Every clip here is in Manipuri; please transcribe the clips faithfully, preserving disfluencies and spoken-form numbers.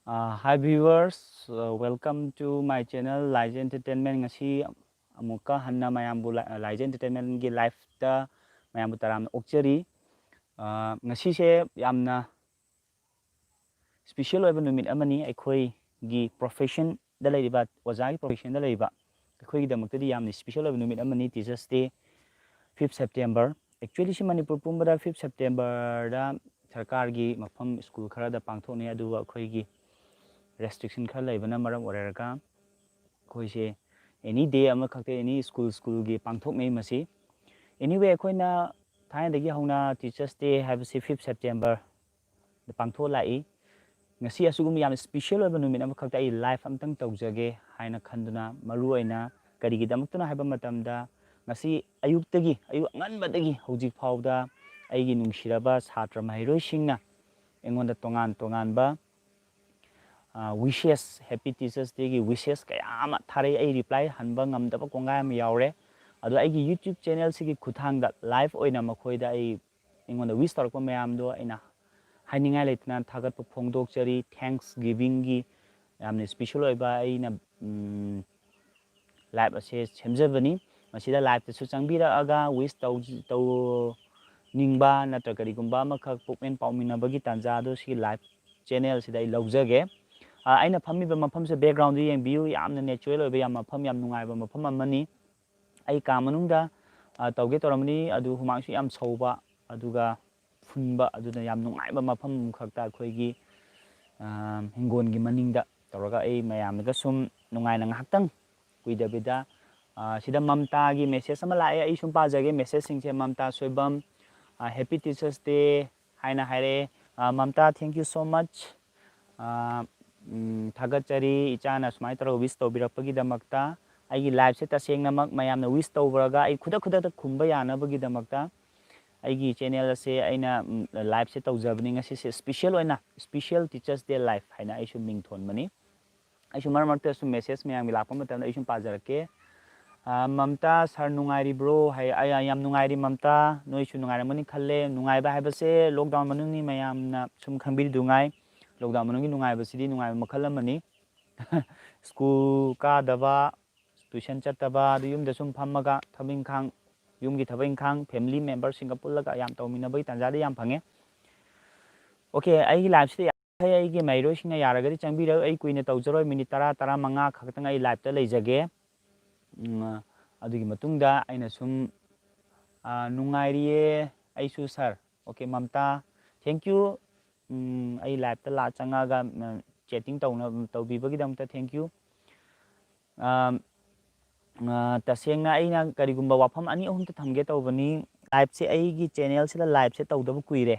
Uh, hi viewers, uh, welcome to my channel Laije Entertainment. ꯉꯁꯤ ꯑꯃꯨꯛꯀ ꯍꯟꯅ ꯃꯌꯥꯝꯕꯨ ꯂꯥꯏꯖꯦ ꯑꯦꯟꯇꯔꯇꯦꯟꯃꯦꯟꯒꯤ ꯂꯥꯏꯐꯇ ꯃꯌꯥꯝꯕꯨ ꯇꯔꯥꯝꯅ ꯑꯣꯛꯆꯔꯤ꯫ ꯑ, ꯉꯁꯤꯁꯦ ꯌꯥꯝꯅ ꯁ꯭ꯄꯤꯁꯦꯜ ꯑꯣꯏꯕ ꯅꯨꯃꯤꯠ ꯑꯃꯅꯤ꯫ ꯑꯩꯈꯣꯏꯒꯤ ꯄ꯭ꯔꯣꯐꯦꯁꯟꯗ ꯂꯩꯔꯤꯕ, ꯑꯣꯖꯥꯒꯤ ꯄ꯭ꯔꯣꯐꯦꯁꯟꯗ ꯂꯩꯔꯤꯕ ꯑꯩꯈꯣꯏꯒꯤꯗꯃꯛꯇꯗꯤ ꯌꯥꯝꯅ ꯁ꯭ꯄꯤꯁꯦꯜ ꯑꯣꯏꯕ ꯅꯨꯃꯤꯠ ꯑꯃꯅꯤ, ꯇꯤꯆꯔꯁ ꯗꯦ, ꯐꯤꯐ ꯁꯦꯞꯇꯦꯝꯕꯔ꯫ ꯑꯦꯛꯆꯨꯋꯦꯂꯤ ꯁꯤ ꯃꯅꯤꯄꯨꯔ ꯄꯨꯝꯕꯗ ꯐꯤꯐ ꯁꯦꯞꯇꯦꯝꯕꯔꯗ ꯁꯔꯀꯥꯔꯒꯤ ꯃꯐꯝ ꯁ꯭ꯀꯨꯜ ꯈꯔꯗ ꯄꯥꯡꯊꯣꯛꯅꯩ, ꯑꯗꯨꯕꯨ ꯑꯩꯈꯣꯏꯒꯤ ꯔꯦꯁꯇ꯭ꯔꯤꯛꯁꯟ ꯈꯔ ꯂꯩꯕꯅ ꯃꯔꯝ ꯑꯣꯏꯔꯒ ꯑꯩꯈꯣꯏꯁꯦ ꯑꯦꯅꯤ ꯗꯦ ꯑꯃꯈꯛꯇ ꯑꯦꯅꯤ ꯁ꯭ꯀꯨꯜ ꯁ꯭ꯀꯨꯜꯒꯤ ꯄꯥꯡꯊꯣꯛꯅꯩ ꯃꯁꯤ꯫ ꯑꯦꯅꯤꯋꯦ, ꯑꯩꯈꯣꯏꯅ ꯊꯥꯏꯅꯗꯒꯤ ꯍꯧꯅ ꯇꯤꯆꯔꯁ ꯗꯦ ꯍꯥꯏꯕꯁꯤ ꯐꯤꯐ ꯁꯦꯞꯇꯦꯝꯕꯔꯗ ꯄꯥꯡꯊꯣꯛꯑ ꯂꯥꯛꯏ꯫ ꯉꯁꯤ ꯑꯁꯤꯒꯨꯝꯕ ꯌꯥꯝꯅ ꯁ꯭ꯄꯤꯁꯦꯜ ꯑꯣꯏꯕ ꯅꯨꯃꯤꯠ ꯑꯃꯈꯛꯇ ꯑꯩ ꯂꯥꯏꯐ ꯑꯝꯇꯪ ꯇꯧꯖꯒꯦ ꯍꯥꯏꯅ ꯈꯟꯗꯨꯅ, ꯃꯔꯨꯑꯣꯏꯅ ꯀꯔꯤꯒꯤꯗꯃꯛꯇꯅꯣ ꯍꯥꯏꯕ ꯃꯇꯝꯗ, ꯉꯁꯤ ꯑꯌꯨꯛꯇꯒꯤ, ꯑꯌꯨꯛ ꯑꯉꯟꯕꯗꯒꯤ ꯍꯧꯖꯤꯛ ꯐꯥꯎꯗ ꯑꯩꯒꯤ ꯅꯨꯡꯁꯤꯔꯕ ꯁꯥꯇ꯭ꯔ ꯃꯍꯩꯔꯣꯏꯁꯤꯡꯅ ꯑꯩꯉꯣꯟꯗ ꯇꯣꯉꯥꯟ ꯇꯣꯉꯥꯟꯕ ꯋꯤꯁꯦꯁ, ꯍꯦꯄꯤ ꯇꯤꯆꯔꯁ ꯗꯦꯒꯤ ꯋꯤꯁꯦꯁ ꯀꯌꯥ ꯑꯃ ꯊꯥꯔꯛꯏ꯫ ꯑꯩ ꯔꯤꯄ꯭ꯂꯥꯏ ꯍꯟꯕ ꯉꯝꯗꯕ ꯀꯣꯡꯒꯥꯏ ꯑꯃ ꯌꯥꯎꯔꯦ꯫ ꯑꯗꯣ ꯑꯩꯒꯤ ꯌꯨꯇ꯭ꯌꯨꯕ ꯆꯦꯅꯦꯜꯁꯤꯒꯤ ꯈꯨꯠꯊꯥꯡꯗ ꯂꯥꯏꯐ ꯑꯣꯏꯅ ꯃꯈꯣꯏꯗ ꯑꯩ, ꯑꯩꯉꯣꯟꯗ ꯋꯤꯁ ꯇꯧꯔꯛꯄ ꯃꯌꯥꯝꯗꯣ ꯑꯩꯅ ꯍꯥꯏꯅꯤꯡꯉꯥꯏ ꯂꯩꯇꯅ ꯊꯥꯒꯠꯄ ꯐꯣꯡꯗꯣꯛꯆꯔꯤ꯫ ꯊꯦꯡꯛꯁ ꯒꯤꯚꯤꯡꯒꯤ ꯌꯥꯝꯅ ꯁ꯭ꯄꯤꯁꯦꯜ ꯑꯣꯏꯕ ꯑꯩꯅ, ꯎꯝ, ꯂꯥꯏꯐ ꯑꯁꯦ ꯁꯦꯝꯖꯕꯅꯤ꯫ ꯃꯁꯤꯗ ꯂꯥꯏꯐꯇꯁꯨ ꯆꯪꯕꯤꯔꯛꯑꯒ ꯋꯤꯁ ꯇꯧ-, ꯇꯧꯅꯤꯡꯕ ꯅꯠꯇ꯭ꯔꯒ ꯀꯔꯤꯒꯨꯝꯕ ꯑꯃꯈꯛ ꯄꯨꯛꯃꯦꯟ ꯄꯥꯎꯃꯤꯟꯅꯕꯒꯤ ꯇꯥꯟꯖꯥꯗꯣ ꯁꯤꯒꯤ ꯂꯥꯏꯐ ꯆꯦꯅꯦꯜꯁꯤꯗ ꯑꯩ ꯂꯧꯖꯒꯦ꯫ ꯑ, ꯑꯩꯅ ꯐꯝꯃꯤꯕ ꯃꯐꯝꯁꯦ, ꯕꯦꯛꯒ꯭ꯔꯥꯎꯟꯗꯨ ꯌꯦꯡꯕꯤꯌꯨ, ꯌꯥꯝꯅ ꯅꯦꯆꯔꯦꯜ ꯑꯣꯏꯕ ꯌꯥꯝ ꯃꯐꯝ, ꯌꯥꯝ ꯅꯨꯡꯉꯥꯏꯕ ꯃꯐꯝ ꯑꯃꯅꯤ꯫ ꯑꯩ ꯀꯥ ꯃꯅꯨꯡꯗ, ꯑ, ꯇꯧꯒꯦ ꯇꯧꯔꯝꯕꯅꯤ, ꯑꯗꯨ ꯍꯨꯃꯥꯡꯁꯨ ꯌꯥꯝ ꯁꯧꯕ, ꯑꯗꯨꯒ ꯐꯨꯟꯕ, ꯑꯗꯨꯅ ꯌꯥꯝ ꯅꯨꯡꯉꯥꯏꯕ ꯃꯐꯝ ꯑꯃꯈꯛꯇ ꯑꯩꯈꯣꯏꯒꯤ, ꯑ, ꯍꯤꯡꯒꯣꯜꯒꯤ ꯃꯅꯤꯡꯗ ꯇꯧꯔꯒ ꯑꯩ ꯃꯌꯥꯝꯗꯒ ꯁꯨꯝ ꯅꯨꯡꯉꯥꯏꯅ ꯉꯥꯏꯍꯥꯛꯇꯪ ꯀꯨꯏꯗꯕꯤꯗ, ꯑ, ꯁꯤꯗ ꯃꯝꯇꯥꯒꯤ ꯃꯦꯁꯦꯖ ꯑꯃ ꯂꯥꯛꯑꯦ꯫ ꯑꯩ ꯁꯨꯝ ꯄꯥꯖꯒꯦ ꯃꯦꯁꯦꯖꯁꯤꯡꯁꯦ꯫ ꯃꯝꯇꯥ ꯁꯣꯏꯕꯝ, ꯑ, "Happy Teachers Day" ꯍꯥꯏꯅ ꯍꯥꯏꯔꯛꯑꯦ꯫ ꯑ, Mamta, thank you so much꯫ ꯑ, ꯎꯝ, ꯊꯥꯒꯠꯆꯔꯤ ꯏꯆꯥꯅ ꯁꯨꯃꯥꯏꯅ ꯇꯧꯔꯒ ꯋꯤꯁ ꯇꯧꯕꯤꯔꯛꯄꯒꯤꯗꯃꯛꯇ꯫ ꯑꯩꯒꯤ ꯂꯥꯏꯐꯁꯦ ꯇꯁꯦꯡꯅꯃꯛ ꯃꯌꯥꯝꯅ ꯋꯤꯁ ꯇꯧꯕ꯭ꯔꯒ ꯑꯩ ꯈꯨꯗꯛ ꯈꯨꯗꯛꯇ ꯈꯨꯝꯕ ꯌꯥꯅꯕꯒꯤꯗꯃꯛꯇ ꯑꯩꯒꯤ ꯆꯦꯅꯦꯜ ꯑꯁꯦ ꯑꯩꯅ, ꯎꯝ, ꯂꯥꯏꯐꯁꯦ ꯇꯧꯖꯕꯅꯤ꯫ ꯉꯁꯤꯁꯦ ꯁ꯭ꯄꯤꯁꯦꯜ ꯑꯣꯏꯅ ꯁ꯭ꯄꯤꯁꯦꯜ ꯇꯤꯆꯔꯁ ꯗꯦ ꯂꯥꯏꯐ ꯍꯥꯏꯅ ꯑꯩꯁꯨ ꯃꯤꯡ ꯊꯣꯟꯕꯅꯤ꯫ ꯑꯩꯁꯨ ꯃꯔꯛ ꯃꯔꯛꯇ ꯁꯨꯝ ꯃꯦꯁꯦꯖ ꯃꯌꯥꯝꯒꯤ ꯂꯥꯛꯄ ꯃꯇꯝꯗ ꯑꯩ ꯁꯨꯝ ꯄꯥꯖꯔꯛꯀꯦ꯫ ꯑ, "ꯃꯝꯇꯥ ꯁꯥꯔ ꯅꯨꯡꯉꯥꯏꯔꯤꯕ꯭ꯔꯣ?" ꯍꯥꯏ꯫ ꯑꯩ ꯌꯥꯝ ꯅꯨꯡꯉꯥꯏꯔꯤ ꯃꯝꯇꯥ, ꯅꯣꯏꯁꯨ ꯅꯨꯡꯉꯥꯏꯔꯝꯒꯅꯤ ꯈꯜꯂꯦ꯫ ꯅꯨꯡꯉꯥꯏꯕ ꯍꯥꯏꯕꯁꯦ ꯂꯣꯛꯗꯥꯎꯟ ꯃꯅꯨꯡꯅꯤ, ꯃꯌꯥꯝꯅ ꯁꯨꯝ ꯈꯪꯕꯤꯔꯤꯗꯨꯉꯥꯏ꯫ Lockdown ꯃꯅꯨꯡꯒꯤ ꯅꯨꯡꯉꯥꯏꯕꯁꯤꯗꯤ ꯅꯨꯡꯉꯥꯏꯕ ꯃꯈꯜ ꯑꯃꯅꯤ꯫ ꯁ꯭ꯀꯨꯜ ꯀꯥꯗꯕ, ꯇ꯭ꯌꯨꯁꯟ ꯆꯠꯇꯕ, ꯑꯗꯨ ꯌꯨꯝꯗ ꯁꯨꯝ ꯐꯝꯃꯒ ꯊꯕꯛ ꯏꯪꯈꯥꯡ, ꯌꯨꯝꯒꯤ ꯊꯕꯛ ꯏꯪꯈꯥꯡ, ꯐꯦꯃꯤꯂꯤ ꯃꯦꯝꯕꯔꯁꯤꯡꯒ ꯄꯨꯜꯂꯒ ꯌꯥꯝ ꯇꯧꯃꯤꯟꯅꯕꯒꯤ ꯇꯥꯟꯖꯥꯗꯤ ꯌꯥꯝ ꯐꯪꯉꯦ꯫ ꯑꯣꯀꯦ, ꯑꯩꯒꯤ ꯂꯥꯏꯐꯁꯤꯗ ꯌꯥꯝ ꯐꯩ, ꯑꯩꯒꯤ ꯃꯍꯩꯔꯣꯏꯁꯤꯡꯅ ꯌꯥꯔꯒꯗꯤ ꯆꯪꯕꯤꯔꯛꯎ꯫ ꯑꯩ ꯀꯨꯏꯅ ꯇꯧꯖꯔꯣꯏ, ꯃꯤꯅꯤꯠ ꯇꯔꯥ, ꯇꯔꯥꯃꯉꯥ ꯈꯛꯇꯪ ꯑꯩ ꯂꯥꯏꯐꯇ ꯂꯩꯖꯒꯦ꯫ ꯎꯝ, ꯑꯗꯨꯒꯤ ꯃꯇꯨꯡꯗ ꯑꯩꯅ ꯁꯨꯝ, ꯑ, "ꯅꯨꯡꯉꯥꯏꯔꯤꯌꯦ ꯑꯩꯁꯨ sir". Okay, Mamta, thank you꯫ ꯎꯝ, ꯑꯩ ꯂꯥꯏꯐꯇ ꯂꯥ-, ꯆꯪꯉꯛꯑꯒ, ꯎꯝ, ꯆꯦꯇꯤꯡ ꯇꯧꯅ-, ꯇꯧꯕꯤꯕꯒꯤꯗꯃꯛꯇ thank you꯫ ꯑ, ꯑ, ꯇꯁꯦꯡꯅ ꯑꯩꯅ ꯀꯔꯤꯒꯨꯝꯕ ꯋꯥꯐꯝ ꯑꯅꯤ ꯑꯍꯨꯝꯇ ꯊꯝꯒꯦ ꯇꯧꯕꯅꯤ꯫ ꯂꯥꯏꯐꯁꯦ, ꯑꯩꯒꯤ ꯆꯦꯅꯦꯜꯁꯤꯗ ꯂꯥꯏꯐꯁꯦ ꯇꯧꯗꯕ ꯀꯨꯏꯔꯦ꯫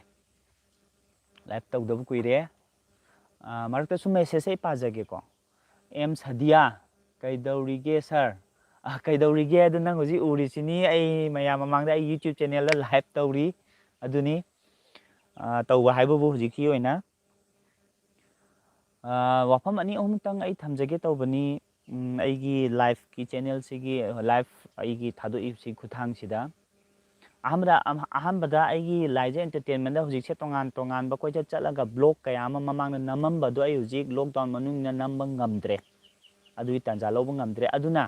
ꯂꯥꯏꯐ ꯇꯧꯗꯕ ꯀꯨꯏꯔꯦ꯫ ꯑ, ꯃꯔꯛꯇ ꯁꯨꯝ ꯃꯦꯁꯦꯖꯁꯦ ꯑꯩ ꯄꯥꯖꯒꯦꯀꯣ꯫ ꯑꯦꯝ ꯁꯗꯤꯌꯥ, "ꯀꯩꯗꯧꯔꯤꯒꯦ ꯁꯥꯔ?" ꯑ, "ꯀꯩꯗꯧꯔꯤꯒꯦ" ꯑꯗꯨ ꯅꯪ ꯍꯧꯖꯤꯛ ꯎꯔꯤꯁꯤꯅꯤ, ꯑꯩ ꯃꯌꯥꯝ ꯃꯃꯥꯡꯗ ꯑꯩ YouTube ꯆꯦꯅꯦꯜꯗ ꯂꯥꯏꯐ ꯇꯧꯔꯤ꯫ ꯑꯗꯨꯅꯤ, ꯑ, ꯇꯧꯕ ꯍꯥꯏꯕꯕꯨ ꯍꯧꯖꯤꯛꯀꯤ ꯑꯣꯏꯅ꯫ ꯑ, ꯋꯥꯐꯝ ꯑꯅꯤ ꯑꯍꯨꯝꯇꯪ ꯑꯩ ꯊꯝꯖꯒꯦ ꯇꯧꯕꯅꯤ꯫ ꯎꯝ, ꯑꯩꯒꯤ ꯂꯥꯏꯐꯀꯤ ꯆꯦꯅꯦꯜꯁꯤꯒꯤ, ꯂꯥꯏꯐ ꯑꯩꯒꯤ ꯊꯥꯗꯣꯛꯏꯕꯁꯤ ꯈꯨꯠꯊꯥꯡꯁꯤꯗ꯫ ꯑꯍꯥꯟꯕꯗ, ꯑꯍꯥꯟꯕꯗ ꯑꯩꯒꯤ ꯂꯥꯏꯖ ꯑꯦꯟꯇꯔꯇꯦꯟꯃꯦꯟꯗ ꯍꯧꯖꯤꯛꯁꯦ ꯇꯣꯉꯥꯟ ꯇꯣꯉꯥꯟꯕ ꯀꯣꯏꯆꯠ ꯆꯠꯂꯒ ꯕ꯭ꯂꯣꯛ ꯀꯌꯥ ꯑꯃ ꯃꯃꯥꯡꯗ ꯅꯝꯃꯝꯕꯗꯣ ꯑꯩ ꯍꯧꯖꯤꯛ ꯂꯣꯛꯗꯥꯎꯟ ꯃꯅꯨꯡꯅ ꯅꯝꯕ ꯉꯝꯗ꯭ꯔꯦ꯫ ꯑꯗꯨꯒꯤ ꯇꯥꯟꯖꯥ ꯂꯧꯕ ꯉꯝꯗ꯭ꯔꯦ꯫ ꯑꯗꯨꯅ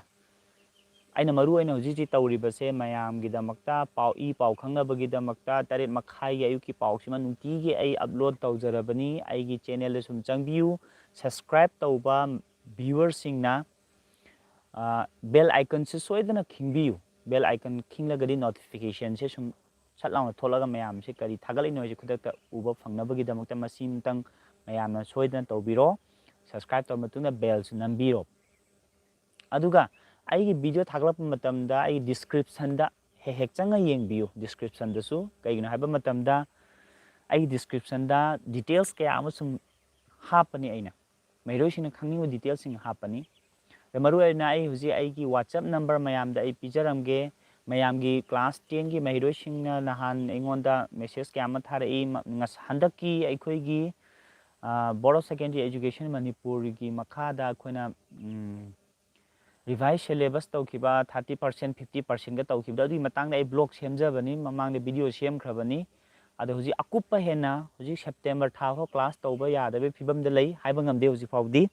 ꯑꯩꯅ ꯃꯔꯨ ꯑꯣꯏꯅ ꯍꯧꯖꯤꯛ ꯍꯧꯖꯤꯛ ꯇꯧꯔꯤꯕꯁꯦ ꯃꯌꯥꯝꯒꯤꯗꯃꯛꯇ, ꯄꯥꯎ, ꯏ ꯄꯥꯎ ꯈꯪꯅꯕꯒꯤꯗꯃꯛꯇ ꯇꯔꯦꯠ ꯃꯈꯥꯏꯒꯤ ꯑꯌꯨꯛꯀꯤ ꯄꯥꯎꯁꯤꯃ ꯅꯨꯡꯇꯤꯒꯤ ꯑꯩ ꯑꯞꯂꯣꯗ ꯇꯧꯖꯔꯕꯅꯤ꯫ ꯑꯩꯒꯤ ꯆꯦꯅꯦꯜꯗ ꯁꯨꯝ ꯆꯪꯕꯤꯌꯨ, ꯁꯕꯁꯀ꯭ꯔꯥꯏꯕ ꯇꯧꯕ ꯚ꯭ꯌꯨꯋꯔꯁꯤꯡꯅ, ꯑ, ꯕꯦꯜ ꯑꯥꯏꯀꯟꯁꯦ ꯁꯣꯏꯗꯅ ꯈꯤꯡꯕꯤꯌꯨ꯫ ꯕꯦꯜ ꯑꯥꯏꯀꯟ ꯈꯤꯡꯂꯒꯗꯤ ꯅꯣꯇꯤꯐꯤꯀꯦꯁꯟꯁꯦ ꯁꯨꯝ ꯁꯠ ꯂꯥꯎꯅ ꯊꯣꯛꯂꯒ ꯃꯌꯥꯝꯁꯦ ꯀꯔꯤ ꯊꯥꯒꯠꯂꯛꯏꯅꯣ ꯍꯥꯏꯁꯦ ꯈꯨꯗꯛꯇ ꯎꯕ ꯐꯪꯅꯕꯒꯤꯗꯃꯛꯇ ꯃꯁꯤ ꯑꯃꯇꯪ ꯃꯌꯥꯝꯅ ꯁꯣꯏꯗꯅ ꯇꯧꯕꯤꯔꯣ꯫ ꯁꯕꯁꯀ꯭ꯔꯥꯏꯕ ꯇꯧꯔꯕ ꯃꯇꯨꯡꯗ ꯕꯦꯜꯁꯨ ꯅꯝꯕꯤꯔꯣ꯫ ꯑꯗꯨꯒ ꯑꯩꯒꯤ ꯚꯤꯗꯤꯑꯣ ꯊꯥꯒꯠꯂꯛꯄ ꯃꯇꯝꯗ ꯑꯩꯒꯤ ꯗꯤꯁꯀ꯭ꯔꯤꯞꯁꯟꯗ ꯍꯦꯛ ꯍꯦꯛ ꯆꯪꯉ ꯌꯦꯡꯕꯤꯌꯨ꯫ ꯗꯤꯁꯀ꯭ꯔꯤꯞꯁꯟꯗꯁꯨ ꯀꯩꯒꯤꯅꯣ ꯍꯥꯏꯕ ꯃꯇꯝꯗ ꯑꯩꯒꯤ ꯗꯤꯁꯀ꯭ꯔꯤꯞꯁꯟꯗ ꯗꯤꯇꯦꯜꯁ ꯀꯌꯥ ꯑꯃ ꯁꯨꯝ ꯍꯥꯞꯄꯅꯤ ꯑꯩꯅ꯫ ꯃꯍꯩꯔꯣꯏꯁꯤꯡꯅ ꯈꯪꯅꯤꯡꯕ ꯗꯤꯇꯦꯜꯁꯁꯤꯡ ꯍꯥꯞꯄꯅꯤ꯫ ꯑꯗ ꯃꯔꯨꯑꯣꯏꯅ ꯑꯩ ꯍꯧꯖꯤꯛ ꯑꯩꯒꯤ WhatsApp ꯅꯝꯕꯔ ꯃꯌꯥꯝꯗ ꯑꯩ ꯄꯤꯖꯔꯝꯒꯦ꯫ ꯃꯌꯥꯝꯒꯤ ꯀ꯭ꯂꯥꯁ ꯇꯦꯟꯒꯤ ꯃꯍꯩꯔꯣꯏꯁꯤꯡꯅ ꯅꯍꯥꯟ ꯑꯩꯉꯣꯟꯗ ꯃꯦꯁꯦꯖ ꯀꯌꯥ ꯑꯃ ꯊꯥꯔꯛꯏ꯫ ꯃ-, ꯉꯁ-, ꯍꯟꯗꯛꯀꯤ ꯑꯩꯈꯣꯏꯒꯤ, ꯑ, Board of Secondary Education ꯃꯅꯤꯄꯨꯔꯒꯤ ꯃꯈꯥꯗ ꯑꯩꯈꯣꯏꯅ, ꯎꯝ, ꯔꯤꯚꯥꯏꯁ ꯁꯦꯂꯦꯕꯁ ꯇꯧꯈꯤꯕ, thirty percent, fifty percentꯒ ꯇꯧꯈꯤꯕꯗꯣ, ꯑꯗꯨꯒꯤ ꯃꯇꯥꯡꯗ ꯑꯩ ꯕ꯭ꯂꯣꯒ ꯁꯦꯝꯖꯕꯅꯤ, ꯃꯃꯥꯡꯗ ꯚꯤꯗꯤꯑꯣ ꯁꯦꯝꯈ꯭ꯔꯕꯅꯤ꯫ ꯑꯗꯣ ꯍꯧꯖꯤꯛ ꯑꯀꯨꯞꯄ ꯍꯦꯟꯅ ꯍꯧꯖꯤꯛ ꯁꯦꯞꯇꯦꯝꯕꯔ ꯊꯥ ꯐꯥꯎ ꯀ꯭ꯂꯥꯁ ꯇꯧꯕ ꯌꯥꯗꯕꯒꯤ ꯐꯤꯕꯝꯗ ꯂꯩ ꯍꯥꯏꯕ ꯉꯝꯗꯦ ꯍꯧꯖꯤꯛ ꯐꯥꯎꯕꯗꯤ꯫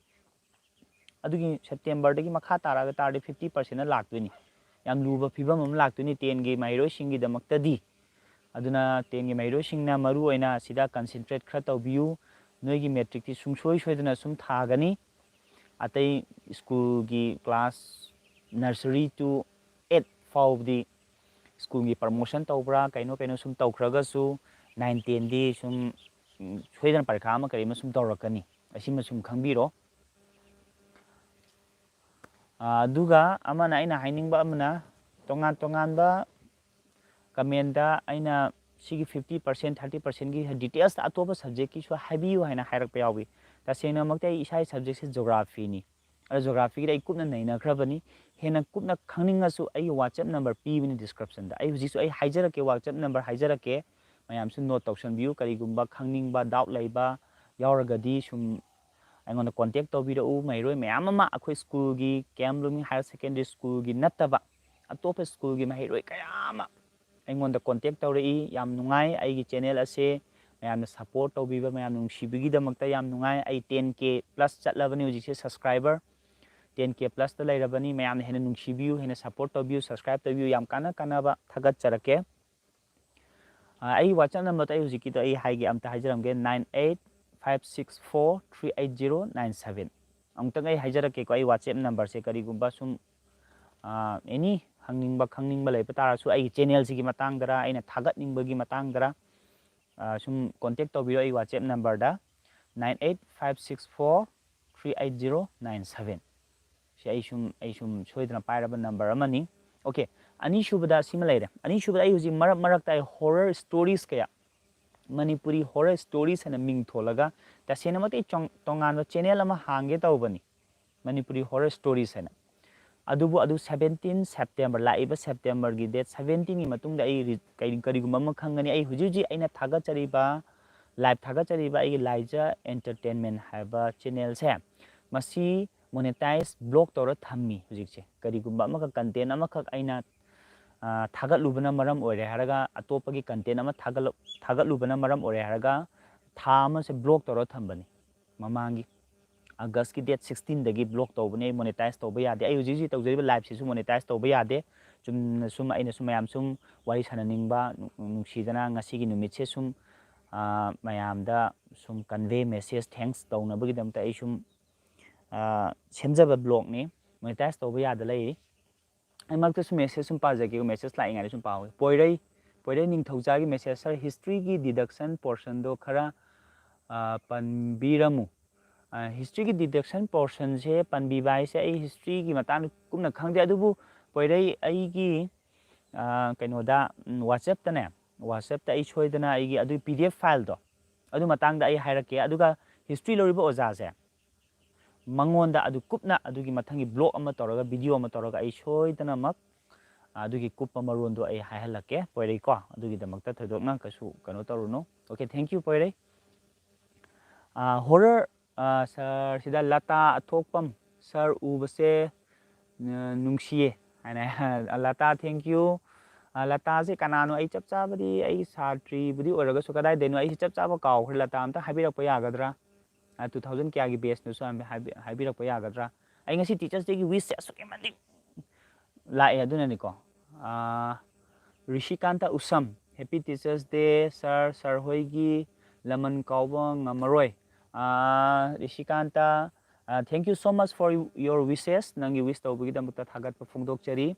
ꯑꯗꯨꯒꯤ ꯁꯦꯞꯇꯦꯝꯕꯔꯗꯒꯤ ꯃꯈꯥ ꯇꯥꯔꯛꯑꯒ ꯇꯥꯔꯗꯤ ꯐꯤꯐꯇꯤ ꯄꯥꯔꯁꯦꯟꯅ ꯂꯥꯛꯇꯣꯏꯅꯤ꯫ ꯌꯥꯝ ꯂꯨꯕ ꯐꯤꯕꯝ ꯑꯃ ꯂꯥꯛꯇꯣꯏꯅꯤ ꯇꯦꯟꯒꯤ ꯃꯍꯩꯔꯣꯏꯁꯤꯡꯒꯤꯗꯃꯛꯇꯗꯤ꯫ ꯑꯗꯨꯅ ꯇꯦꯟꯒꯤ ꯃꯍꯩꯔꯣꯏꯁꯤꯡꯅ ꯃꯔꯨ ꯑꯣꯏꯅ ꯁꯤꯗ ꯀꯟꯁꯦꯟꯇ꯭ꯔꯦꯠ ꯈꯔ ꯇꯧꯕꯤꯌꯨ꯫ ꯅꯣꯏꯒꯤ ꯃꯦꯇ꯭ꯔꯤꯛꯇꯤ ꯁꯨꯡꯁꯣꯏ ꯁꯣꯏꯗꯅ ꯁꯨꯝ ꯊꯥꯒꯅꯤ꯫ ꯑꯇꯩ ꯁ꯭ꯀꯨꯜꯒꯤ ꯀ꯭ꯂꯥꯁ ꯅꯔꯁꯔꯤ ꯇꯨ ꯑꯩꯠ ꯐꯥꯎꯕꯗꯤ ꯁ꯭ꯀꯨꯜꯒꯤ ꯄ꯭ꯔꯃꯣꯁꯟ ꯇꯧꯕ꯭ꯔꯥ ꯀꯩꯅꯣ ꯀꯩꯅꯣ ꯁꯨꯝ ꯇꯧꯈ꯭ꯔꯒꯁꯨ ꯅꯥꯏꯟ ꯇꯦꯟꯗꯤ ꯁꯨꯝ, ꯎꯝ, ꯁꯣꯏꯗꯅ ꯄꯔꯤꯈꯥ ꯑꯃ ꯀꯔꯤ ꯑꯃ ꯁꯨꯝ ꯇꯧꯔꯛꯀꯅꯤ꯫ ꯑꯁꯤꯃ ꯁꯨꯝ ꯈꯪꯕꯤꯔꯣ꯫ ꯑꯥ, ꯑꯗꯨꯒ ꯑꯃꯅ ꯑꯩꯅ ꯍꯥꯏꯅꯤꯡꯕ ꯑꯃꯅ ꯇꯣꯉꯥꯟ ꯇꯣꯉꯥꯟꯕ ꯀꯃꯦꯟꯗ ꯑꯩꯅ ꯁꯤꯒꯤ ꯐꯤꯐꯇꯤ ꯄꯥꯔꯁꯦꯟ, ꯊꯥꯔꯇꯤ ꯄꯥꯔꯁꯦꯟꯒꯤ ꯗꯤꯇꯦꯜꯁꯇ ꯑꯇꯣꯞꯄ ꯁꯕꯖꯦꯛꯀꯤꯁꯨ ꯍꯥꯏꯕꯤꯌꯨ ꯍꯥꯏꯅ ꯍꯥꯏꯔꯛꯄ ꯌꯥꯎꯏ꯫ ꯇꯁꯦꯡꯅꯃꯛꯇꯤ ꯑꯩ ꯏꯁꯥꯒꯤ ꯁꯕꯖꯦꯛꯁꯦ ꯖꯣꯒ꯭ꯔꯥꯐꯤꯅꯤ꯫ ꯑꯗꯣ ꯖꯣꯒ꯭ꯔꯥꯐꯤꯒꯤꯗꯤ ꯑꯩ ꯀꯨꯞꯅ ꯅꯩꯅꯈ꯭ꯔꯕꯅꯤ꯫ ꯍꯦꯟꯅ ꯀꯨꯞꯅ ꯈꯪꯅꯤꯡꯉꯁꯨ ꯑꯩꯒꯤ WhatsApp ꯅꯝꯕꯔ ꯄꯤꯕꯅꯤ ꯗꯤꯁꯀ꯭ꯔꯤꯞꯁꯟꯗ꯫ ꯑꯩ ꯍꯧꯖꯤꯛꯁꯨ ꯑꯩ ꯍꯥꯏꯖꯔꯛꯀꯦ, WhatsApp ꯅꯝꯕꯔ ꯍꯥꯏꯖꯔꯛꯀꯦ꯫ ꯃꯌꯥꯝꯁꯨ ꯅꯣꯠ ꯇꯧꯁꯟꯕꯤꯌꯨ꯫ ꯀꯔꯤꯒꯨꯝꯕ ꯈꯪꯅꯤꯡꯕ, ꯗꯥꯎꯠ ꯂꯩꯕ ꯌꯥꯎꯔꯒꯗꯤ ꯁꯨꯝ ꯑꯩꯉꯣꯟꯗ ꯀꯣꯟꯇꯦꯛ ꯇꯧꯕꯤꯔꯛꯎ꯫ ꯃꯍꯩꯔꯣꯏ ꯃꯌꯥꯝ ꯑꯃ ꯑꯩꯈꯣꯏ ꯁ꯭ꯀꯨꯜꯒꯤ, ꯀꯦ ꯑꯦꯝ ꯕ꯭ꯂꯨꯃꯤꯡ ꯍꯥꯌꯔ ꯁꯦꯀꯦꯟꯗꯔꯤ ꯁ꯭ꯀꯨꯜꯒꯤ ꯅꯠꯇꯕ ꯑꯇꯣꯞꯄ ꯁ꯭ꯀꯨꯜꯒꯤ ꯃꯍꯩꯔꯣꯏ ꯀꯌꯥ ꯑꯃ ꯑꯩꯉꯣꯟꯗ ꯀꯣꯟꯇꯦꯛ ꯇꯧꯔꯛꯏ꯫ ꯌꯥꯝ ꯅꯨꯡꯉꯥꯏ꯫ ꯑꯩꯒꯤ ꯆꯦꯅꯦꯜ ꯑꯁꯦ ꯃꯌꯥꯝꯅ ꯁꯄꯣꯔꯠ ꯇꯧꯕꯤꯕ, ꯃꯌꯥꯝ ꯅꯨꯡꯁꯤꯕꯤꯒꯤꯗꯃꯛꯇ ꯌꯥꯝ ꯅꯨꯡꯉꯥꯏ꯫ ꯑꯩ ꯇꯦꯟ ꯀꯦ ꯄ꯭ꯂꯁ ꯆꯠꯂꯕꯅꯤ ꯍꯧꯖꯤꯛꯁꯦ ꯁꯕꯁꯀ꯭ꯔꯥꯏꯕꯔ꯫ ꯇꯦꯟ ꯀꯦ ꯄ꯭ꯂꯁꯇ ꯂꯩꯔꯕꯅꯤ꯫ ꯃꯌꯥꯝꯅ ꯍꯦꯟꯅ ꯅꯨꯡꯁꯤꯕꯤꯌꯨ, ꯍꯦꯟꯅ ꯁꯄꯣꯔꯠ ꯇꯧꯕꯤꯌꯨ, ꯁꯕꯁꯀ꯭ꯔꯥꯏꯕ ꯇꯧꯕꯤꯌꯨ꯫ ꯌꯥꯝ ꯀꯥꯟꯅ ꯀꯥꯟꯅꯕ ꯊꯥꯒꯠꯆꯔꯛꯀꯦ꯫ ꯑ, ꯑꯩ WhatsApp ꯅꯝꯕꯔꯗꯣ ꯑꯩ ꯍꯧꯖꯤꯛꯀꯤꯗꯣ ꯑꯩ ꯍꯥꯏꯒꯦ, ꯑꯝꯇ ꯍꯥꯏꯖꯔꯝꯒꯦ, nine eight five six four three eight zero nine seven꯫ ꯑꯃꯨꯛꯇꯪ ꯑꯩ ꯍꯥꯏꯖꯔꯛꯀꯦꯀꯣ, ꯑꯩ WhatsApp ꯅꯝꯕꯔꯁꯦ ꯀꯔꯤꯒꯨꯝꯕ ꯁꯨꯝ, ꯑ, ꯑꯦꯅꯤ ꯍꯪꯅꯤꯡꯕ ꯈꯪꯅꯤꯡꯕ ꯂꯩꯕ ꯇꯥꯔꯁꯨ ꯑꯩꯒꯤ ꯆꯦꯅꯦꯜꯁꯤꯒꯤ ꯃꯇꯥꯡꯗꯔ, ꯑꯩꯅ ꯊꯥꯒꯠꯅꯤꯡꯕꯒꯤ ꯃꯇꯥꯡꯗꯔ, ꯑ, ꯁꯨꯝ ꯀꯣꯟꯇꯦꯛ ꯇꯧꯕꯤꯔꯣ ꯑꯩ WhatsApp ꯅꯝꯕꯔꯗ, nine eight five six four three eight zero nine seven꯫ ꯁꯤ ꯑꯩ ꯁꯨꯝ, ꯑꯩ ꯁꯨꯝ ꯁꯣꯏꯗꯅ ꯄꯥꯏꯔꯕ ꯅꯝꯕꯔ ꯑꯃꯅꯤ꯫ ꯑꯣꯀꯦ, ꯑꯅꯤꯁꯨꯕꯗ ꯁꯤꯃ ꯂꯩꯔꯦ꯫ ꯑꯅꯤꯁꯨꯕꯗ ꯑꯩ ꯍꯧꯖꯤꯛ ꯃꯔꯛ ꯃꯔꯛꯇ ꯑꯩ ꯍꯣꯔꯔ ꯁ꯭ꯇꯣꯔꯤꯁ ꯀꯌꯥ, ꯃꯅꯤꯄꯨꯔꯤ ꯍꯣꯔꯔ ꯁ꯭ꯇꯣꯔꯤꯁ ꯍꯥꯏꯅ ꯃꯤꯡ ꯊꯣꯜꯂꯒ ꯇꯁꯦꯡꯅꯃꯛꯇꯤ ꯆꯣꯡ-, ꯇꯣꯉꯥꯟꯕ ꯆꯦꯅꯦꯜ ꯑꯃ ꯍꯥꯡꯒꯦ ꯇꯧꯕꯅꯤ, ꯃꯅꯤꯄꯨꯔꯤ ꯍꯣꯔꯔ ꯁ꯭ꯇꯣꯔꯤꯁ ꯍꯥꯏꯅ꯫ ꯑꯗꯨꯕꯨ ꯑꯗꯨ ꯁꯕꯦꯟꯇꯤꯟ ꯁꯦꯞꯇꯦꯝꯕꯔ, ꯂꯥꯛꯏꯕ ꯁꯦꯞꯇꯦꯝꯕꯔꯒꯤ ꯗꯦꯠ ꯁꯕꯦꯟꯇꯤꯟꯒꯤ ꯃꯇꯨꯡꯗ ꯑꯩ ꯔꯤ-, ꯀꯔꯤ-, ꯀꯔꯤꯒꯨꯝꯕ ꯑꯃ ꯈꯪꯒꯅꯤ꯫ ꯑꯩ ꯍꯧꯖꯤꯛ ꯍꯧꯖꯤꯛ ꯑꯩꯅ ꯊꯥꯒꯠꯆꯔꯤꯕ, ꯂꯥꯏꯚ ꯊꯥꯒꯠꯆꯔꯤꯕ ꯑꯩꯒꯤ ꯂꯥꯏꯖ ꯑꯦꯟꯇꯔꯇꯦꯟꯃꯦꯟ ꯍꯥꯏꯕ ꯆꯦꯅꯦꯜꯁꯦ, ꯃꯁꯤ ꯃꯣꯅꯦꯇꯥꯏꯖ ꯕ꯭ꯂꯣꯛ ꯇꯧꯔ ꯊꯝꯃꯤ ꯍꯧꯖꯤꯛꯁꯦ꯫ ꯀꯔꯤꯒꯨꯝꯕ ꯑꯃꯈꯛ, ꯀꯟꯇꯦꯟ ꯑꯃꯈꯛ ꯑꯩꯅ, ꯑ, ꯊꯥꯒꯠꯂꯨꯕꯅ ꯃꯔꯝ ꯑꯣꯏꯔꯦ ꯍꯥꯏꯔꯒ, ꯑꯇꯣꯞꯄꯒꯤ content ꯑꯃ ꯊꯥꯒꯠꯂ-, ꯊꯥꯒꯠꯂꯨꯕꯅ ꯃꯔꯝ ꯑꯣꯏꯔꯦ ꯍꯥꯏꯔꯒ, ꯊꯥ ꯑꯃꯁꯦ block ꯇꯧꯔ ꯊꯝꯕꯅꯤ ꯃꯃꯥꯡꯒꯤ꯫ August ꯀꯤ date sixteen ꯗꯒꯤ block ꯇꯧꯕꯅꯦ, monetize ꯇꯧꯕ ꯌꯥꯗꯦ꯫ ꯑꯩ ꯍꯧꯖꯤꯛ ꯍꯧꯖꯤꯛ ꯇꯧꯖꯔꯤꯕ live ꯁꯤꯁꯨ monetize ꯇꯧꯕ ꯌꯥꯗꯦ꯫ ꯆꯨꯝꯅ ꯁꯨꯝ ꯑꯩꯅ ꯁꯨꯝ ꯃꯌꯥꯝ ꯁꯨꯝ ꯋꯥꯔꯤ ꯁꯥꯟꯅꯅꯤꯡꯕ, ꯅꯨ-, ꯅꯨꯡꯁꯤꯗꯅ ꯉꯁꯤꯒꯤ ꯅꯨꯃꯤꯠꯁꯦ ꯁꯨꯝ, ꯑ, ꯃꯌꯥꯝꯗ ꯁꯨꯝ convey message, thanks ꯇꯧꯅꯕꯒꯤꯗꯃꯛꯇ ꯑꯩ ꯁꯨꯝ, ꯑ, ꯁꯦꯝꯖꯕ blog ꯅꯤ꯫ Monetize ꯇꯧꯕ ꯌꯥꯗ ꯂꯩꯔꯤ꯫ ꯑꯩ ꯃꯔꯛꯇꯁꯨ message ꯁꯨꯝ ꯄꯥꯖꯒꯦ, message ꯂꯥꯛꯏꯉꯩꯗ ꯁꯨꯝ ꯄꯥꯍꯧꯒꯦ꯫ ꯄꯣꯏꯔꯩ, ꯄꯣꯏꯔꯩ ꯅꯤꯡꯊꯧꯖꯥꯒꯤ message: "Sir, history ꯒꯤ deduction portion ꯗꯣ ꯈꯔ, ꯑ, ꯄꯟꯕꯤꯔꯝꯃꯨ꯫" ꯑ, history ꯒꯤ deduction portion ꯁꯦ ꯄꯟꯕꯤꯕ ꯍꯥꯏꯁꯦ, ꯑꯩ history ꯒꯤ ꯃꯇꯥꯡꯗ ꯀꯨꯞꯅ ꯈꯪꯗꯦ, ꯑꯗꯨꯕꯨ ꯄꯣꯏꯔꯩ, ꯑꯩꯒꯤ, ꯑ, ꯀꯩꯅꯣꯗ, ꯎꯝ, WhatsApp ꯇꯅꯦ, WhatsApp ꯇ ꯑꯩ ꯁꯣꯏꯗꯅ ꯑꯩꯒꯤ ꯑꯗꯨꯒꯤ P D F file ꯗꯣ, ꯑꯗꯨ ꯃꯇꯥꯡꯗ ꯑꯩ ꯍꯥꯏꯔꯛꯀꯦ꯫ ꯑꯗꯨꯒ history ꯂꯧꯔꯤꯕ ꯑꯣꯖꯥꯁꯦ, ꯃꯉꯣꯟꯗ ꯑꯗꯨ ꯀꯨꯞꯅ ꯑꯗꯨꯒꯤ ꯃꯊꯪꯒꯤ blog ꯑꯃ ꯇꯧꯔꯒ, video ꯑꯃ ꯇꯧꯔꯒ ꯑꯩ ꯁꯣꯏꯗꯅꯃꯛ ꯑꯗꯨꯒꯤ ꯀꯨꯞꯄ ꯃꯔꯣꯟꯗꯣ ꯑꯩ ꯍꯥꯏꯍꯜꯂꯛꯀꯦ, ꯄꯣꯏꯔꯩꯀꯣ꯫ ꯑꯗꯨꯒꯤꯗꯃꯛꯇ ꯊꯣꯏꯗꯣꯛꯅ ꯀꯩꯁꯨ ꯀꯩꯅꯣ ꯇꯧꯔꯨꯅꯨ꯫ Okay, thank you, ꯄꯣꯏꯔꯩ꯫ ꯑ, horror, ꯑ, sir, ꯁꯤꯗ ꯂꯇꯥ ꯑꯊꯣꯛꯄꯝ: "Sir ꯎꯕꯁꯦ, ꯑ, ꯅꯨꯡꯁꯤꯌꯦ" ꯍꯥꯏꯅ꯫ Lata, thank you꯫ ꯑ, ꯂꯇꯥꯁꯦ ꯀꯅꯥꯅꯣ? ꯑꯩ ꯆꯞ ꯆꯥꯕꯗꯤ, ꯑꯩꯒꯤ ꯁꯥꯇ꯭ꯔꯤꯕꯨꯗꯤ ꯑꯣꯏꯔꯒꯁꯨ, ꯀꯗꯥꯏꯗꯩꯅꯣ ꯑꯩꯁꯦ ꯆꯞ ꯆꯥꯕ ꯀꯥꯎꯈ꯭ꯔꯦ꯫ ꯂꯇꯥ, ꯑꯝꯇ ꯍꯥꯏꯕꯤꯔꯛꯄ ꯌꯥꯒꯗ꯭ꯔꯥ? ꯑ, two thousand ꯀꯌꯥꯒꯤ batch ꯅꯣꯁꯨ ꯍꯥꯏꯕꯤ-, ꯍꯥꯏꯕꯤ-, ꯍꯥꯏꯕꯤꯔꯛꯄ ꯌꯥꯒꯗ꯭ꯔꯥ? ꯑꯩ ꯉꯁꯤ Teachers Day ꯒꯤ wish ꯁꯦ ꯑꯁꯨꯛꯀꯤ ꯃꯇꯤꯛ ꯂꯥꯛꯑꯦ, ꯑꯗꯨꯅꯅꯤꯀꯣ꯫ ꯑꯥ, ꯔꯤꯁꯤꯀꯥꯟꯇ ꯎꯁꯝ: "Happy Teachers Day, sir, sir ꯍꯣꯏꯒꯤ ꯂꯃꯟ ꯀꯥꯎꯕ ꯉꯝꯃꯔꯣꯏ꯫" ꯑꯥ, ꯔꯤꯁꯤꯀꯥꯟꯇ, ꯑꯥ, "Thank you so much for your wishes꯫" ꯅꯪꯒꯤ wish ꯇꯧꯕꯒꯤꯗꯃꯛꯇ ꯊꯥꯒꯠꯄ ꯐꯣꯡꯗꯣꯛꯆꯔꯤ꯫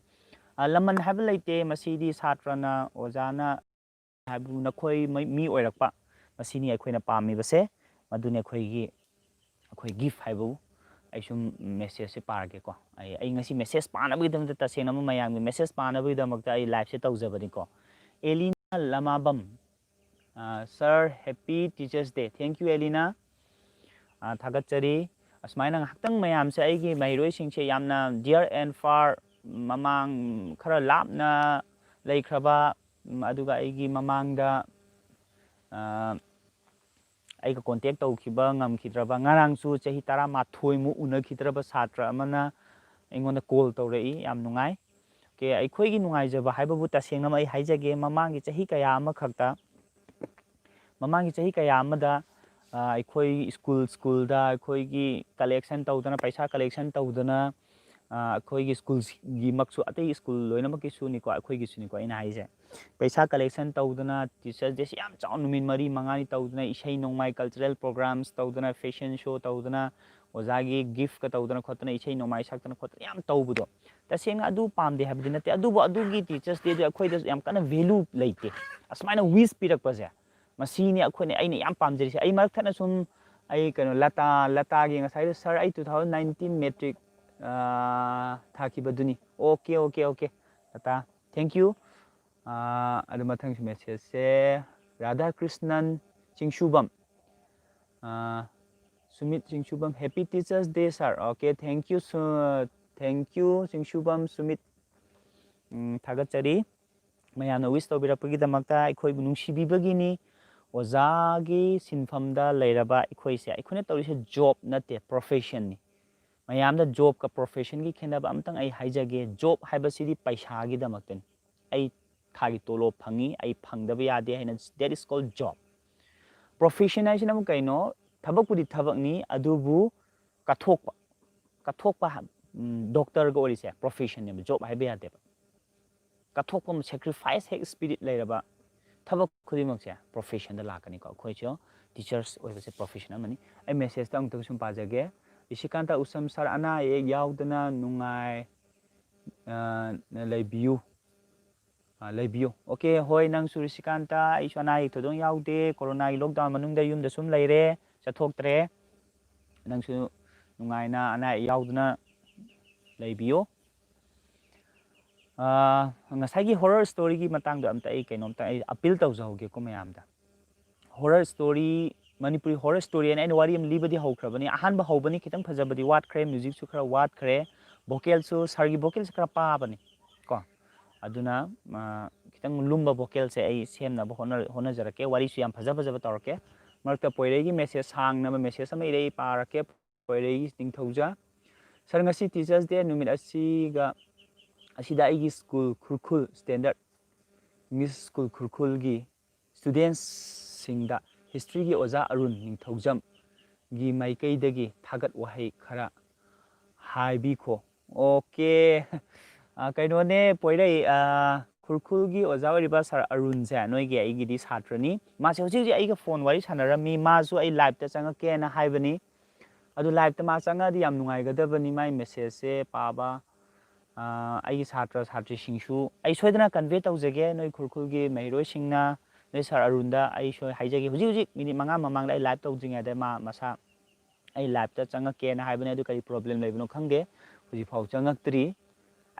ꯑꯥ, ꯂꯃꯟ ꯍꯥꯏꯕ ꯂꯩꯇꯦ, ꯃꯁꯤꯗꯤ ꯁꯥꯇ꯭ꯔꯅ, ꯑꯣꯖꯥꯅ ꯍꯥꯏꯕꯕꯨ ꯅꯈꯣꯏ ꯃꯤ-, ꯃꯤ ꯑꯣꯏꯔꯛꯄ, ꯃꯁꯤꯅꯤ ꯑꯩꯈꯣꯏꯅ ꯄꯥꯝꯃꯤꯕꯁꯦ꯫ ꯃꯗꯨꯅꯤ ꯑꯩꯈꯣꯏꯒꯤ, ꯑꯩꯈꯣꯏ gift ꯍꯥꯏꯕꯕꯨ꯫ ꯑꯩ ꯁꯨꯝ message ꯁꯦ ꯄꯥꯔꯒꯦꯀꯣ꯫ ꯑꯩ, ꯑꯩ ꯉꯁꯤ message ꯄꯥꯅꯕꯒꯤꯗꯃꯛꯇ, ꯇꯁꯦꯡꯅ ꯑꯃ ꯃꯌꯥꯝꯒꯤ message ꯄꯥꯅꯕꯒꯤꯗꯃꯛꯇ ꯑꯩ live ꯁꯦ ꯇꯧꯖꯕꯅꯤꯀꯣ꯫ ꯑꯦꯂꯤꯅꯥ ꯂꯃꯥꯕꯝ, ꯑ, "Sir, happy Teachers Day꯫" Thank you, ꯑꯦꯂꯤꯅꯥ꯫ ꯑ, ꯊꯥꯒꯠꯆꯔꯤ꯫ ꯑꯁꯨꯃꯥꯏꯅ ꯉꯥꯏꯍꯥꯛꯇꯪ ꯃꯌꯥꯝꯁꯦ, ꯑꯩꯒꯤ ꯃꯍꯩꯔꯣꯏꯁꯤꯡꯁꯦ ꯌꯥꯝꯅ dear and far, ꯃꯃꯥꯡ ꯈꯔ ꯂꯥꯞꯅ ꯂꯩꯈ꯭ꯔꯕ, ꯎꯝ, ꯑꯗꯨꯒ ꯑꯩꯒꯤ ꯃꯃꯥꯡꯗ, ꯑ, ꯑꯩꯒ contact ꯇꯧꯈꯤꯕ ꯉꯝꯈꯤꯗ꯭ꯔꯕ, ꯉꯔꯥꯡꯁꯨ ꯆꯍꯤ ꯇꯔꯥꯃꯥꯊꯣꯏ ꯃꯨꯛ ꯎꯅꯈꯤꯗ꯭ꯔꯕ ꯁꯥꯇ꯭ꯔ ꯑꯃꯅ ꯑꯩꯉꯣꯟꯗ call ꯇꯧꯔꯛꯏ꯫ ꯌꯥꯝ ꯅꯨꯡꯉꯥꯏ꯫ ꯑꯣꯀꯦ, ꯑꯩꯈꯣꯏꯒꯤ ꯅꯨꯡꯉꯥꯏꯖꯕ ꯍꯥꯏꯕꯕꯨ ꯇꯁꯦꯡꯅ ꯑꯃ ꯑꯩ ꯍꯥꯏꯖꯒꯦ, ꯃꯃꯥꯡꯒꯤ ꯆꯍꯤ ꯀꯌꯥ ꯑꯃꯈꯛꯇ, ꯃꯃꯥꯡꯒꯤ ꯆꯍꯤ ꯀꯌꯥ ꯑꯃꯗ, ꯑ, ꯑꯩꯈꯣꯏ ꯁ꯭ꯀꯨꯜ ꯁ꯭ꯀꯨꯜꯗ ꯑꯩꯈꯣꯏꯒꯤ ꯀꯂꯦꯛꯁꯟ ꯇꯧꯗꯅ, ꯄꯩꯁꯥ ꯀꯂꯦꯛꯁꯟ ꯇꯧꯗꯅ, ꯑ, ꯑꯩꯈꯣꯏꯒꯤ ꯁ꯭ꯀꯨꯜꯒꯤꯃꯛꯁꯨ, ꯑꯇꯩ ꯁ꯭ꯀꯨꯜ ꯂꯣꯏꯅꯃꯛꯀꯤꯁꯨꯅꯤꯀꯣ, ꯑꯩꯈꯣꯏꯒꯤꯁꯨꯅꯤꯀꯣ ꯑꯩꯅ ꯍꯥꯏꯁꯦ, ꯄꯩꯁꯥ ꯀꯂꯦꯛꯁꯟ ꯇꯧꯗꯅ Teachers' Day-ꯁꯤ ꯌꯥꯝ ꯆꯥꯎꯅ ꯅꯨꯃꯤꯠ ꯃꯔꯤ ꯃꯉꯥꯅꯤ ꯇꯧꯗꯅ, ꯏꯁꯩ ꯅꯣꯡꯃꯥꯏ, cultural programs ꯇꯧꯗꯅ, fashion show ꯇꯧꯗꯅ, ꯑꯣꯖꯥꯒꯤ gift-ꯀ ꯇꯧꯗꯅ ꯈꯣꯠꯇꯅ, ꯏꯁꯩ ꯅꯣꯡꯃꯥꯏ ꯁꯛꯇꯅ ꯈꯣꯠꯇꯅ ꯌꯥꯝ ꯇꯧꯕꯗꯣ, ꯇꯁꯦꯡꯅ ꯑꯗꯨ ꯄꯥꯝꯗꯦ ꯍꯥꯏꯕꯗꯤ ꯅꯠꯇꯦ, ꯑꯗꯨꯕꯨ ꯑꯗꯨꯒꯤ Teachers' Day-ꯗꯨ ꯑꯩꯈꯣꯏꯗ ꯌꯥꯝ ꯀꯟꯅ value ꯂꯩꯇꯦ꯫ ꯑꯁꯨꯃꯥꯏꯅ wish ꯄꯤꯔꯛꯄꯁꯦ, ꯃꯁꯤꯅꯤ ꯑꯩꯈꯣꯏꯅ, ꯑꯩꯅ ꯌꯥꯝ ꯄꯥꯝꯖꯔꯤꯁꯦ꯫ ꯑꯩ ꯃꯔꯛ ꯊꯠꯅ ꯁꯨꯝ, ꯑꯩ ꯀꯩꯅꯣ, ꯂꯇꯥ, ꯂꯇꯥꯒꯤ ꯉꯁꯥꯏꯗꯣ, "Sir, ꯑꯩ two thousand nineteen matric, ꯑꯥ, ꯊꯥꯈꯤꯕꯗꯨꯅꯤ"꯫ Okay, okay, okay, Lata, thank you꯫ ꯑꯥ, ꯑꯗꯨ ꯃꯊꯪꯁꯨ message-ꯁꯦ ꯔꯥꯙꯥꯀ꯭ꯔꯤꯁꯅꯟ ꯆꯤꯡꯁꯨꯕꯝ꯫ ꯑꯥ, ꯁꯨꯃꯤꯠ ꯆꯤꯡꯁꯨꯕꯝ, "Happy Teachers' Day, sir"꯫ Okay, thank you, ꯁꯨ-, thank you, ꯆꯤꯡꯁꯨꯕꯝ ꯁꯨꯃꯤꯠ꯫ ꯎꯝ, ꯊꯥꯒꯠꯆꯔꯤ꯫ ꯃꯌꯥꯝꯅ wish ꯇꯧꯕꯤꯔꯛꯄꯒꯤꯗꯃꯛꯇ꯫ ꯑꯩꯈꯣꯏꯕꯨ ꯅꯨꯡꯁꯤꯕꯤꯕꯒꯤꯅꯤ꯫ ꯑꯣꯖꯥꯒꯤ ꯁꯤꯟꯐꯝꯗ ꯂꯩꯔꯕ ꯑꯩꯈꯣꯏꯁꯦ, ꯑꯩꯈꯣꯏꯅ ꯇꯧꯔꯤꯁꯦ job ꯅꯠꯇꯦ, profession-ꯅꯤ꯫ ꯃꯌꯥꯝꯗ job-ꯀ profession-ꯒꯤ ꯈꯦꯠꯅꯕ ꯑꯝꯇꯪ ꯑꯩ ꯍꯥꯏꯖꯒꯦ꯫ Job ꯍꯥꯏꯕꯁꯤꯗꯤ ꯄꯩꯁꯥꯒꯤꯗꯃꯛꯇꯅꯤ꯫ ꯑꯩ ꯊꯥꯒꯤ ꯇꯣꯂꯣꯞ ꯐꯪꯉꯤ, ꯑꯩ ꯐꯪꯗꯕ ꯌꯥꯗꯦ ꯍꯥꯏꯅ, that is called job꯫ Profession ꯍꯥꯏꯁꯤꯅ ꯑꯃꯨꯛ ꯀꯩꯅꯣ? ꯊꯕꯛꯄꯨꯗꯤ ꯊꯕꯛꯅꯤ, ꯑꯗꯨꯕꯨ ꯀꯠꯊꯣꯛꯄ, ꯀꯠꯊꯣꯛꯄ ꯍꯥ-, ꯎꯝ, doctor-ꯒ ꯑꯣꯏꯔꯤꯁꯦ profession-ꯅꯦꯕ, job ꯍꯥꯏꯕ ꯌꯥꯗꯦꯕ꯫ ꯀꯠꯊꯣꯛꯄ ꯑꯃ, sacrifice ꯍꯦꯛ spirit ꯂꯩꯔꯕ ꯊꯕꯛ ꯈꯨꯗꯤꯡꯃꯛꯁꯦ profession-ꯗ ꯂꯥꯛꯀꯅꯤꯀꯣ꯫ ꯑꯩꯈꯣꯏꯁꯨ teachers ꯑꯣꯏꯕꯁꯦ profession ꯑꯃꯅꯤ꯫ ꯑꯩ message-ꯇ ꯑꯃꯨꯛꯇꯪ ꯁꯨꯝ ꯄꯥꯖꯒꯦ꯫ ꯔꯤꯁꯤꯀꯥꯟꯇ ꯎꯁꯝ sir, ꯑꯅꯥ ꯑꯌꯦꯛ ꯌꯥꯎꯗꯅ ꯅꯨꯡꯉꯥꯏ, ꯑ, ꯂꯩꯕꯤꯌꯨ꯫ ꯑ, ꯂꯩꯕꯤꯌꯨ꯫ ꯑꯣꯀꯦ, ꯍꯣꯏ, ꯅꯪꯁꯨ ꯔꯤꯁꯤꯀꯥꯟꯇ, ꯑꯩꯁꯨ ꯑꯅꯥ ꯑꯌꯦꯛ ꯊꯣꯏꯗꯣꯛ ꯌꯥꯎꯗꯦ꯫ Corona-ꯒꯤ lockdown ꯃꯅꯨꯡꯗ ꯌꯨꯝꯗ ꯁꯨꯝ ꯂꯩꯔꯦ, ꯆꯠꯊꯣꯛꯇ꯭ꯔꯦ꯫ ꯅꯪꯁꯨ ꯅꯨꯡꯉꯥꯏꯅ ꯑꯅꯥ ꯑꯌꯦꯛ ꯌꯥꯎꯗꯅ ꯂꯩꯕꯤꯌꯨ꯫ ꯑ, ꯉꯁꯥꯏꯒꯤ horror story-ꯒꯤ ꯃꯇꯥꯡꯗ ꯑꯝꯇ ꯑꯩ ꯀꯩꯅꯣꯝꯇ ꯑꯩ appeal ꯇꯧꯖꯍꯧꯒꯦꯀꯣ ꯃꯌꯥꯝꯗ꯫ Horror story, Manipuri horror story ꯍꯥꯏꯅ ꯑꯩꯅ ꯋꯥꯔꯤ ꯑꯃ ꯂꯤꯕꯗꯤ ꯍꯧꯈ꯭ꯔꯕꯅꯤ꯫ ꯑꯍꯥꯟꯕ ꯍꯧꯕꯅꯤ, ꯈꯤꯇꯪ ꯐꯖꯕꯗꯤ ꯋꯥꯠꯈ꯭ꯔꯦ, music-ꯁꯨ ꯈꯔ ꯋꯥꯠꯈ꯭ꯔꯦ, vocal-ꯁꯨ, sir-ꯒꯤ vocal-ꯁꯦ ꯈꯔ ꯄꯥꯕꯅꯤ ꯀꯣ꯫ ꯑꯗꯨꯅ, ꯑ, ꯈꯤꯇꯪ ꯂꯨꯝꯕ vocal-ꯁꯦ ꯑꯩ ꯁꯦꯝꯅꯕ ꯍꯣꯠꯅ-, ꯍꯣꯠꯅꯖꯔꯛꯀꯦ꯫ ꯋꯥꯔꯤꯁꯨ ꯌꯥꯝ ꯐꯖ ꯐꯖꯕ ꯇꯧꯔꯛꯀꯦ꯫ ꯃꯔꯛꯇ ꯄꯣꯏꯔꯩꯒꯤ message, ꯁꯥꯡꯅꯕ message ꯑꯃ ꯏꯔꯛꯏ, ꯄꯥꯔꯛꯀꯦ꯫ ꯄꯣꯏꯔꯩ ꯅꯤꯡꯊꯧꯖ꯫ Sir, ꯉꯁꯤ Teachers' Day ꯅꯨꯃꯤꯠ ꯑꯁꯤꯒ ꯑꯁꯤꯗ ꯑꯩꯒꯤ ꯁ꯭ꯀꯨꯜ ꯈꯨꯔꯈꯨꯜ, ꯁ꯭ꯇꯦꯟꯗꯔꯠ ꯏꯪꯂꯤꯁ ꯁ꯭ꯀꯨꯜ ꯈꯨꯔꯈꯨꯜꯒꯤ ꯁ꯭ꯇꯨꯗꯦꯟꯁꯁꯤꯡꯗ ꯍꯤꯁꯇ꯭ꯔꯤꯒꯤ ꯑꯣꯖꯥ ꯑꯔꯨꯟ ꯅꯤꯡꯊꯧꯖꯝꯒꯤ ꯃꯥꯏꯀꯩꯗꯒꯤ ꯊꯥꯒꯠ ꯋꯥꯍꯩ ꯈꯔ ꯍꯥꯏꯕꯤꯈꯣ꯫ ꯑꯣꯀꯦ꯫ ꯑ, ꯀꯩꯅꯣꯅꯦ, ꯄꯣꯏꯔꯩ, ꯑ, ꯈꯨꯔꯈꯨꯜꯒꯤ ꯑꯣꯖꯥ ꯑꯣꯏꯔꯤꯕ ꯁꯥꯔ ꯑꯔꯨꯟꯁꯦ ꯅꯣꯏꯒꯤ ꯑꯩꯒꯤꯗꯤ ꯁꯥꯇ꯭ꯔꯅꯤ꯫ ꯃꯥꯁꯦ ꯍꯧꯖꯤꯛ ꯍꯧꯖꯤꯛ ꯑꯩꯒ ꯐꯣꯟ ꯋꯥꯔꯤ ꯁꯥꯟꯅꯔꯝꯃꯤ꯫ ꯃꯥꯁꯨ ꯑꯩ ꯂꯥꯏꯞꯇ ꯆꯪꯉꯛꯀꯦꯅ ꯍꯥꯏꯕꯅꯤ꯫ ꯑꯗꯨ ꯂꯥꯏꯞꯇ ꯃꯥ ꯆꯪꯉꯛꯑꯗꯤ ꯌꯥꯝ ꯅꯨꯡꯉꯥꯏꯒꯗꯕꯅꯤ, ꯃꯥꯏ ꯃꯦꯁꯦꯖꯁꯦ ꯄꯥꯕ꯫ ꯑ, ꯑꯩꯒꯤ ꯁꯥꯇ꯭ꯔ ꯁꯥꯇ꯭ꯔꯤꯁꯤꯡꯁꯨ ꯑꯩ ꯁꯣꯏꯗꯅ ꯀꯟꯚꯦ ꯇꯧꯖꯒꯦ꯫ ꯅꯣꯏ ꯈꯨꯔꯈꯨꯜꯒꯤ ꯃꯍꯩꯔꯣꯏꯁꯤꯡꯅ ꯅꯣꯏ ꯁꯥꯔ ꯑꯔꯨꯟꯗ ꯑꯩ ꯁꯣꯏ ꯍꯥꯏꯖꯒꯦ꯫ ꯍꯧꯖꯤꯛ ꯍꯧꯖꯤꯛ ꯃꯤꯅꯤꯠ ꯃꯉꯥ ꯃꯃꯥꯡꯗ ꯑꯩ ꯂꯥꯏꯞ ꯇꯧꯗ꯭ꯔꯤꯉꯩꯗ ꯃꯥ ꯃꯁꯥ ꯑꯩ ꯂꯥꯏꯞꯇ ꯆꯪꯉꯛꯀꯦꯅ ꯍꯥꯏꯕꯅꯦ, ꯑꯗꯨ ꯀꯔꯤ ꯄ꯭ꯔꯣꯕ꯭ꯂꯦꯝ ꯂꯩꯕꯅꯣ ꯈꯪꯗꯦ, ꯍꯧꯖꯤꯛꯐꯥꯎ ꯆꯪꯉꯛꯇ꯭ꯔꯤ꯫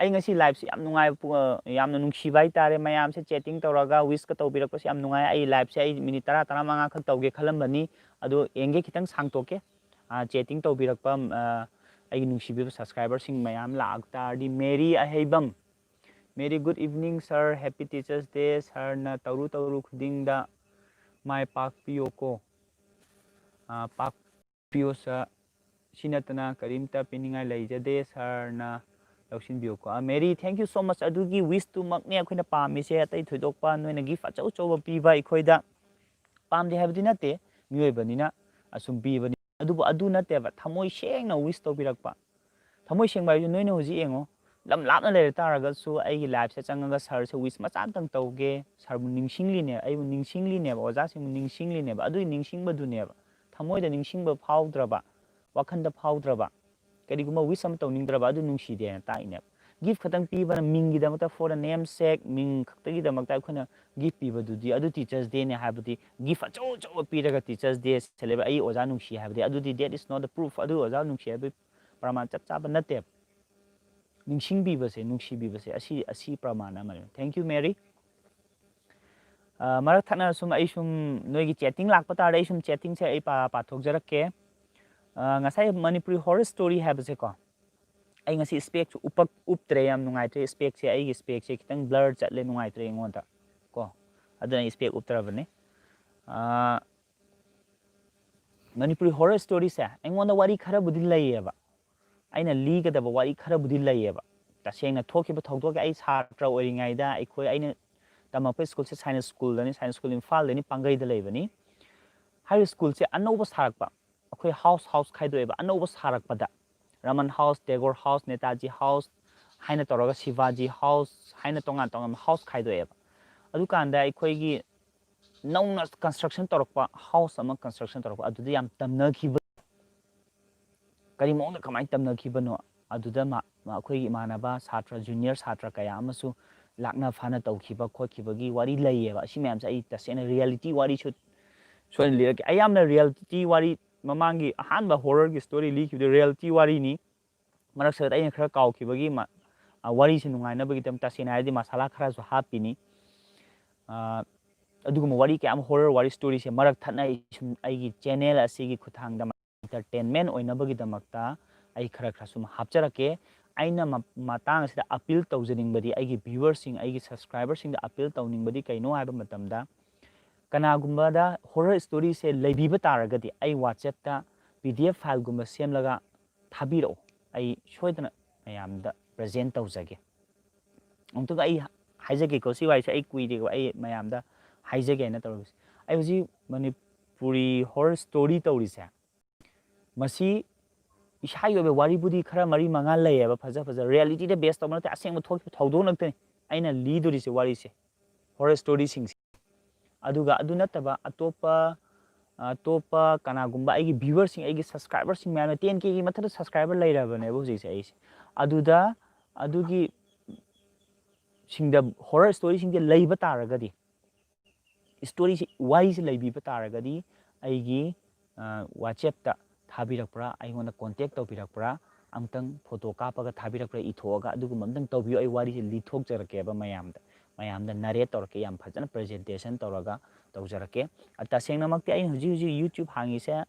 ꯑꯩ ꯉꯁꯤ ꯂꯥꯏꯞꯁꯦ ꯌꯥꯝ ꯅꯨꯡꯉꯥꯏꯕ ꯄꯨ-, ꯑ, ꯌꯥꯝꯅ ꯅꯨꯡꯁꯤꯕ ꯍꯥꯏꯇꯥꯔꯦ꯫ ꯃꯌꯥꯝꯁꯦ ꯆꯦꯇꯤꯡ ꯇꯧꯔꯒ ꯋꯤꯁꯀ ꯇꯧꯕꯤꯔꯛꯄꯁꯦ ꯌꯥꯝ ꯅꯨꯡꯉꯥꯏ꯫ ꯑꯩ ꯂꯥꯏꯞꯁꯦ ꯑꯩ ꯃꯤꯅꯤꯠ ꯇꯔꯥ, ꯇꯔꯥꯃꯉꯥ ꯈꯛ ꯇꯧꯒꯦ ꯈꯜꯂꯝꯕꯅꯤ, ꯑꯗꯣ ꯌꯦꯡꯒꯦ, ꯈꯤꯇꯪ ꯁꯥꯡꯇꯣꯛꯀꯦ꯫ ꯑ, ꯆꯦꯇꯤꯡ ꯇꯧꯕꯤꯔꯛꯄ, ꯑ, ꯑꯩꯒꯤ ꯅꯨꯡꯁꯤꯕꯤꯕ ꯁꯕꯁꯀ꯭ꯔꯥꯏꯕꯔꯁꯤꯡ ꯃꯌꯥꯝ ꯂꯥꯛꯇꯥꯔꯗꯤ, ꯃꯦꯔꯤ ꯑꯍꯩꯕꯝ, Mary, good evening sir, happy Teachers Day꯫ ꯁꯥꯔꯅ ꯇꯧꯔꯨ ꯇꯧꯔꯨ ꯈꯨꯗꯤꯡꯗ ꯃꯥꯏ ꯄꯥꯛꯄꯤꯌꯣꯀꯣ꯫ ꯑ, ꯄꯥꯛꯄꯤꯌꯣ ꯁꯥꯔ꯫ ꯁꯤ ꯅꯠꯇꯅ ꯀꯔꯤꯝꯇ ꯄꯤꯅꯤꯡꯉꯥꯏ ꯂꯩꯖꯗꯦ, ꯁꯥꯔꯅ ꯂꯧꯁꯤꯟꯕꯤꯌꯨꯀꯣ꯫ ꯑ, Mary, thank you so much꯫ ꯑꯗꯨꯒꯤ ꯋꯤꯁꯇꯨꯃꯛꯅꯦ ꯑꯩꯈꯣꯏꯅ ꯄꯥꯝꯃꯤꯁꯦ, ꯑꯇꯩ ꯊꯣꯏꯗꯣꯛꯄ ꯅꯣꯏꯅ ꯒꯤꯐ ꯑꯆꯧ ꯑꯆꯧꯕ ꯄꯤꯕ ꯑꯩꯈꯣꯏꯗ ꯄꯥꯝꯗꯦ ꯍꯥꯏꯕꯗꯤ ꯅꯠꯇꯦ, ꯃꯤꯑꯣꯏꯕꯅꯤꯅ ꯑꯁꯨꯝ ꯄꯤꯕꯅꯤ꯫ ꯑꯗꯨꯕꯨ ꯑꯗꯨ ꯅꯠꯇꯦꯕ, ꯊꯃꯣꯏ ꯁꯦꯡꯅ ꯋꯤꯁ ꯇꯧꯕꯤꯔꯛꯄ꯫ ꯊꯃꯣꯏ ꯁꯦꯡꯕ ꯍꯥꯏꯕꯁꯤ ꯅꯣꯏꯅ ꯍꯧꯖꯤꯛ ꯌꯦꯡꯉꯣ, ꯂꯝ ꯂꯥꯞꯅ ꯂꯩꯔ ꯇꯥꯔꯒꯁꯨ ꯑꯩꯒꯤ ꯂꯥꯏꯐꯁꯦ ꯆꯪꯉꯒ ꯁꯥꯔꯁꯦ ꯋꯤꯁ ꯃꯆꯥ ꯑꯝꯇꯪ ꯇꯧꯒꯦ, ꯁꯥꯔꯕꯨ ꯅꯤꯡꯁꯤꯡꯂꯤꯅꯦ, ꯑꯩꯕꯨ ꯅꯤꯡꯁꯤꯡꯂꯤꯅꯦꯕ, ꯑꯣꯖꯥꯁꯤꯡꯕꯨ ꯅꯤꯡꯁꯤꯡꯂꯤꯅꯦꯕ꯫ ꯑꯗꯨꯒꯤ ꯅꯤꯡꯁꯤꯡꯕꯗꯨꯅꯦꯕ, ꯊꯃꯣꯏꯗ ꯅꯤꯡꯁꯤꯡꯕ ꯐꯥꯎꯗ꯭ꯔꯕ, ꯋꯥꯈꯟꯗ ꯐꯥꯎꯗ꯭ꯔꯕ, ꯀꯔꯤꯒꯨꯝꯕ ꯋꯤꯁ ꯑꯃ ꯇꯧꯅꯤꯡꯗ꯭ꯔꯕ, ꯑꯗꯨ ꯅꯨꯡꯁꯤꯗꯦꯅ ꯇꯥꯛꯏꯅꯦꯕ꯫ ꯒꯤꯐ ꯈꯛꯇꯪ ꯄꯤꯕꯅ, ꯃꯤꯡꯒꯤꯗꯃꯛꯇ, for the name sake, ꯃꯤꯡ ꯈꯛꯇꯒꯤꯗꯃꯛꯇ ꯑꯩꯈꯣꯏꯅ ꯒꯤꯐ ꯄꯤꯕꯗꯨꯗꯤ ꯑꯗꯨ ꯇꯤꯆꯔꯁ ꯗꯦꯅꯦ ꯍꯥꯏꯕꯗꯤ, ꯒꯤꯐ ꯑꯆꯧ ꯑꯆꯧꯕ ꯄꯤꯔꯒ ꯇꯤꯆꯔꯁ ꯗꯦ ꯁꯦꯂꯦꯕ꯭ꯔꯦꯠ, ꯑꯩ ꯑꯣꯖꯥ ꯅꯨꯡꯁꯤ ꯍꯥꯏꯕꯗꯤ, ꯑꯗꯨꯗꯤ that is not the proof, ꯑꯗꯨ ꯑꯣꯖꯥ ꯅꯨꯡꯁꯤ ꯍꯥꯏꯕꯒꯤ ꯄ꯭ꯔꯃꯥꯟ ꯆꯞ ꯆꯥꯕ ꯅꯠꯇꯦꯕ꯫ ꯅꯤꯡꯁꯤꯡꯕꯤꯕꯁꯦ, ꯅꯨꯡꯁꯤꯕꯤꯕꯁꯦ, ꯑꯁꯤ, ꯑꯁꯤ ꯄ꯭ꯔꯃꯥꯟ ꯑꯃꯅꯦ꯫ Thank you, Mary. ꯑ, ꯃꯔꯛ ꯊꯠꯅ ꯁꯨꯝ ꯑꯩ ꯁꯨꯝ ꯅꯣꯏꯒꯤ ꯆꯦꯇꯤꯡ ꯂꯥꯛꯄ ꯇꯥꯔꯗꯤ ꯑꯩ ꯁꯨꯝ ꯆꯦꯇꯤꯡꯁꯦ ꯑꯩ ꯄꯥ-, ꯄꯥꯊꯣꯛꯆꯔꯛꯀꯦ꯫ ꯑ, ꯉꯁꯥꯏ ꯃꯅꯤꯄꯨꯔꯤ ꯍꯣꯔꯔ ꯁ꯭ꯇꯣꯔꯤ ꯍꯥꯏꯕꯁꯦꯀꯣ, ꯑꯩ ꯉꯁꯤ ꯏꯁꯄꯦꯛꯁꯨ ꯎꯞꯄꯛ-, ꯎꯞꯇ꯭ꯔꯦ, ꯌꯥꯝ ꯅꯨꯡꯉꯥꯏꯇ꯭ꯔꯦ, ꯏꯁꯄꯦꯛꯁꯦ, ꯑꯩꯒꯤ ꯏꯁꯄꯦꯛꯁꯦ ꯈꯤꯇꯪ ꯕ꯭ꯂꯔ ꯆꯠꯂꯦ, ꯅꯨꯡꯉꯥꯏꯇ꯭ꯔꯦ ꯑꯩꯉꯣꯟꯗ ꯀꯣ, ꯑꯗꯨꯅ ꯑꯩ ꯏꯁꯄꯦꯛ ꯎꯞꯇ꯭ꯔꯕꯅꯦ꯫ ꯑ, ꯃꯅꯤꯄꯨꯔꯤ ꯍꯣꯔꯔ ꯁ꯭ꯇꯣꯔꯤꯁꯦ ꯑꯩꯉꯣꯟꯗ ꯋꯥꯔꯤ ꯈꯔꯕꯨꯗꯤ ꯂꯩꯌꯦꯕ, ꯑꯩꯅ ꯂꯤꯒꯗꯕ ꯋꯥꯔꯤ ꯈꯔꯕꯨꯗꯤ ꯂꯩꯌꯦꯕ꯫ ꯇꯁꯦꯡꯅ ꯊꯣꯛꯈꯤꯕ ꯊꯧꯗꯣꯛꯀꯤ, ꯑꯩ ꯁꯥꯇ꯭ꯔ ꯑꯣꯏꯔꯤꯉꯩꯗ ꯑꯩꯈꯣꯏ, ꯑꯩꯅ ꯇꯝꯃꯛꯄ ꯁ꯭ꯀꯨꯜꯁꯦ ꯁꯥꯏꯟꯁ ꯁ꯭ꯀꯨꯜꯗꯅꯤ, ꯁꯥꯏꯟꯁ ꯁ꯭ꯀꯨꯜ ꯏꯝꯐꯥꯜꯗꯅꯤ, ꯄꯥꯡꯒꯩꯗ ꯂꯩꯕꯅꯤ꯫ ꯍꯥꯏꯔꯤꯕ ꯁ꯭ꯀꯨꯜꯁꯦ ꯑꯅꯧꯕ ꯁꯥꯔꯛꯄ, ꯑꯩꯈꯣꯏ ꯍꯥꯎꯁ ꯍꯥꯎꯁ ꯈꯥꯏꯗꯣꯛꯑꯦꯕ꯫ ꯑꯅꯧꯕ ꯁꯥꯔꯛꯄꯗ Raman house, Tagore house, Netaji house ꯍꯥꯏꯅ ꯇꯧꯔꯒ, ꯁꯤꯚꯥꯖꯤ ꯍꯥꯎꯁ ꯍꯥꯏꯅ ꯇꯣꯉꯥꯟ ꯇꯣꯉꯥꯟꯕ ꯍꯥꯎꯁ ꯈꯥꯏꯗꯣꯛꯑꯦꯕ꯫ ꯑꯗꯨꯀꯥꯟꯗ ꯑꯩꯈꯣꯏꯒꯤ ꯅꯧꯅ ꯀꯟꯁꯇ꯭ꯔꯛꯁꯟ ꯇꯧꯔꯛꯄ ꯍꯥꯎꯁ ꯑꯃ ꯀꯟꯁꯇ꯭ꯔꯛꯁꯟ ꯇꯧꯔꯛꯄ, ꯑꯗꯨꯗ ꯌꯥꯝ ꯇꯝꯅꯈꯤꯕ꯫ ꯀꯔꯤ ꯃꯑꯣꯡꯗ ꯀꯃꯥꯏꯅ ꯇꯝꯅꯈꯤꯕꯅꯣ? ꯑꯗꯨꯗ ꯃꯥ, ꯃꯥ, ꯑꯩꯈꯣꯏꯒꯤ ꯏꯃꯥꯟꯅꯕ ꯁꯥꯇ꯭ꯔ, ꯖꯨꯅꯤꯌꯔ ꯁꯥꯇ꯭ꯔ ꯀꯌꯥ ꯑꯃꯁꯨ ꯂꯥꯛꯅ ꯐꯥꯅ ꯇꯧꯈꯤꯕ ꯈꯣꯠꯈꯤꯕꯒꯤ ꯋꯥꯔꯤ ꯂꯩꯌꯦꯕ꯫ ꯑꯁꯤ ꯃꯌꯥꯝꯁꯦ ꯑꯩ ꯇꯁꯦꯡꯅ ꯔꯤꯌꯦꯂꯤꯇꯤ ꯋꯥꯔꯤꯁꯨ ꯁꯣꯏꯗꯅ ꯂꯤꯔꯛꯀꯦ꯫ ꯑꯩ ꯌꯥꯝꯅ ꯔꯤꯌꯦꯂꯤꯇꯤ ꯋꯥꯔꯤ, ꯃꯃꯥꯡꯒꯤ ꯑꯍꯥꯟꯕ ꯍꯣꯔꯔꯒꯤ ꯁ꯭ꯇꯣꯔꯤ ꯂꯤꯈꯤꯕꯗꯨ ꯔꯤꯌꯦꯂꯤꯇꯤ ꯋꯥꯔꯤꯅꯤ꯫ ꯃꯔꯛ ꯁꯔꯛꯇ ꯑꯩꯅ ꯈꯔ ꯀꯥꯎꯈꯤꯕꯒꯤ ꯃ-, ꯑ, ꯋꯥꯔꯤꯁꯤ ꯅꯨꯡꯉꯥꯏꯅꯕꯒꯤꯗꯃꯛ, ꯇꯁꯦꯡꯅ ꯍꯥꯏꯔꯗꯤ, ꯃꯁꯥꯂꯥ ꯈꯔꯁꯨ ꯍꯥꯞꯄꯤꯅꯤ꯫ ꯑ, ꯑꯗꯨꯒꯨꯝꯕ ꯋꯥꯔꯤ ꯀꯌꯥ ꯑꯃ, ꯍꯣꯔꯔ ꯋꯥꯔꯤ ꯁ꯭ꯇꯣꯔꯤꯁꯦ ꯃꯔꯛ ꯊꯠꯅ ꯑꯩ ꯁꯨꯝ ꯑꯩꯒꯤ ꯆꯦꯅꯦꯜ ꯑꯁꯤꯒꯤ ꯈꯨꯠꯊꯥꯡꯗ, ꯏꯟꯇꯔꯇꯦꯟꯃꯦꯟ ꯑꯣꯏꯅꯕꯒꯤꯗꯃꯛꯇ ꯑꯩ ꯈꯔ ꯈꯔ ꯁꯨꯝ ꯍꯥꯞꯆꯔꯛꯀꯦ꯫ ꯑꯩꯅ ꯃ-, ꯃꯇꯥꯡ ꯑꯁꯤꯗ ꯑꯄꯤꯜ ꯇꯧꯖꯅꯤꯡꯕꯗꯤ, ꯑꯩꯒꯤ ꯚ꯭ꯌꯨꯋꯔꯁꯤꯡ, ꯑꯩꯒꯤ ꯁꯕꯁꯀ꯭ꯔꯥꯏꯕꯔꯁꯤꯡꯗ ꯑꯄꯤꯜ ꯇꯧꯅꯤꯡꯕꯗꯤ ꯀꯩꯅꯣ ꯍꯥꯏꯕ ꯃꯇꯝꯗ, ꯀꯅꯥꯒꯨꯝꯕꯗ ꯍꯣꯔꯔ ꯁ꯭ꯇꯣꯔꯤꯁꯦ ꯂꯩꯕꯤꯕ ꯇꯥꯔꯒꯗꯤ, ꯑꯩ ꯋꯥꯆꯦꯞꯇ ꯄꯤ ꯗꯤ ꯑꯦꯐ ꯐꯥꯏꯜꯒꯨꯝꯕ ꯁꯦꯝꯂꯒ ꯊꯥꯕꯤꯔꯛꯑꯣ꯫ ꯑꯩ ꯁꯣꯏꯗꯅ ꯃꯌꯥꯝꯗ ꯄ꯭ꯔꯖꯦꯟ ꯇꯧꯖꯒꯦ꯫ ꯑꯃꯨꯛꯇꯪꯒ ꯑꯩ ꯍꯥꯏꯖꯒꯦꯀꯣ, ꯁꯤ ꯋꯥꯔꯤꯁꯦ ꯑꯩ ꯀꯨꯏꯔꯦꯀꯣ, ꯑꯩ ꯃꯌꯥꯝꯗ ꯍꯥꯏꯖꯒꯦ ꯍꯥꯏꯅ ꯇꯧꯔꯤꯁꯦ꯫ ꯑꯩ ꯍꯧꯖꯤꯛ ꯃꯅꯤꯄꯨꯔꯤ ꯍꯣꯔꯔ ꯁ꯭ꯇꯣꯔꯤ ꯇꯧꯔꯤꯁꯦ, ꯃꯁꯤ ꯏꯁꯥꯒꯤ ꯑꯣꯏꯕ ꯋꯥꯔꯤꯕꯨꯗꯤ ꯈꯔ ꯃꯔꯤ ꯃꯉꯥ ꯂꯩꯌꯦꯕ, ꯐꯖ ꯐꯖ, ꯔꯤꯌꯦꯂꯤꯇꯤꯗ ꯕꯦꯁ ꯇꯧꯕ ꯅꯠꯇꯦ, ꯑꯁꯦꯡꯕ ꯊꯣꯛꯈꯤꯕ ꯊꯧꯗꯣꯛ ꯉꯥꯛꯇꯅꯤ ꯑꯩꯅ ꯂꯤꯗꯣꯔꯤꯁꯦ ꯋꯥꯔꯤꯁꯦ, ꯍꯣꯔꯔ ꯁ꯭ꯇꯣꯔꯤꯁꯤꯡꯁꯦ꯫ ꯑꯗꯨꯒ ꯑꯗꯨ ꯅꯠꯇꯕ ꯑꯇꯣꯞꯄ, ꯑꯇꯣꯞꯄ ꯀꯅꯥꯒꯨꯝꯕ ꯑꯩꯒꯤ ꯚ꯭ꯌꯨꯋꯔꯁꯤꯡ, ꯑꯩꯒꯤ ꯁꯕꯁꯀ꯭ꯔꯥꯏꯕꯔꯁꯤꯡ ꯃꯌꯥꯝꯅ, ꯇꯦꯟ ꯀꯦꯒꯤ ꯃꯊꯛꯇ ꯁꯕꯁꯀ꯭ꯔꯥꯏꯕꯔ ꯂꯩꯔꯕꯅꯦꯕ ꯍꯧꯖꯤꯛꯁꯦ ꯑꯩꯁꯦ꯫ ꯑꯗꯨꯗ, ꯑꯗꯨꯒꯤ ꯁꯤꯡꯗ ꯍꯣꯔꯔ ꯁ꯭ꯇꯣꯔꯤꯁꯤꯡꯁꯦ ꯂꯩꯕ ꯇꯥꯔꯒꯗꯤ, ꯁ꯭ꯇꯣꯔꯤꯁꯤ, ꯋꯥꯔꯤꯁꯤ ꯂꯩꯕꯤꯕ ꯇꯥꯔꯒꯗꯤ, ꯑꯩꯒꯤ, ꯑ, ꯋꯥꯆꯦꯞꯇ ꯊꯥꯕꯤꯔꯛꯄ꯭ꯔꯥ, ꯑꯩꯉꯣꯟꯗ ꯀꯣꯟꯇꯦꯛ ꯇꯧꯕꯤꯔꯛꯄ꯭ꯔꯥ, ꯑꯃꯨꯛꯇꯪ ꯐꯣꯇꯣ ꯀꯥꯞꯄꯒ ꯊꯥꯕꯤꯔꯛꯄ꯭ꯔꯥ, ꯏꯊꯣꯛꯑꯒ, ꯑꯗꯨꯒꯨꯝꯕ ꯑꯝꯇꯪ ꯇꯧꯕꯤꯌꯨ꯫ ꯑꯩ ꯋꯥꯔꯤꯁꯤ ꯂꯤꯊꯣꯛꯆꯔꯛꯀꯦꯕ ꯃꯌꯥꯝꯗ, ꯃꯌꯥꯝꯗ ꯅꯔꯦꯠ ꯇꯧꯔꯛꯀꯦ, ꯌꯥꯝ ꯐꯖꯅ ꯄ꯭ꯔꯖꯦꯟꯇꯦꯁꯟ ꯇꯧꯔꯒ ꯇꯧꯖꯔꯛꯀꯦ꯫ ꯑ, ꯇꯁꯦꯡꯅꯃꯛꯇꯤ ꯑꯩꯅ ꯍꯧꯖꯤꯛ ꯍꯧꯖꯤꯛ ꯌꯨꯇ꯭ꯌꯨꯕ ꯍꯥꯡꯉꯤꯁꯦ,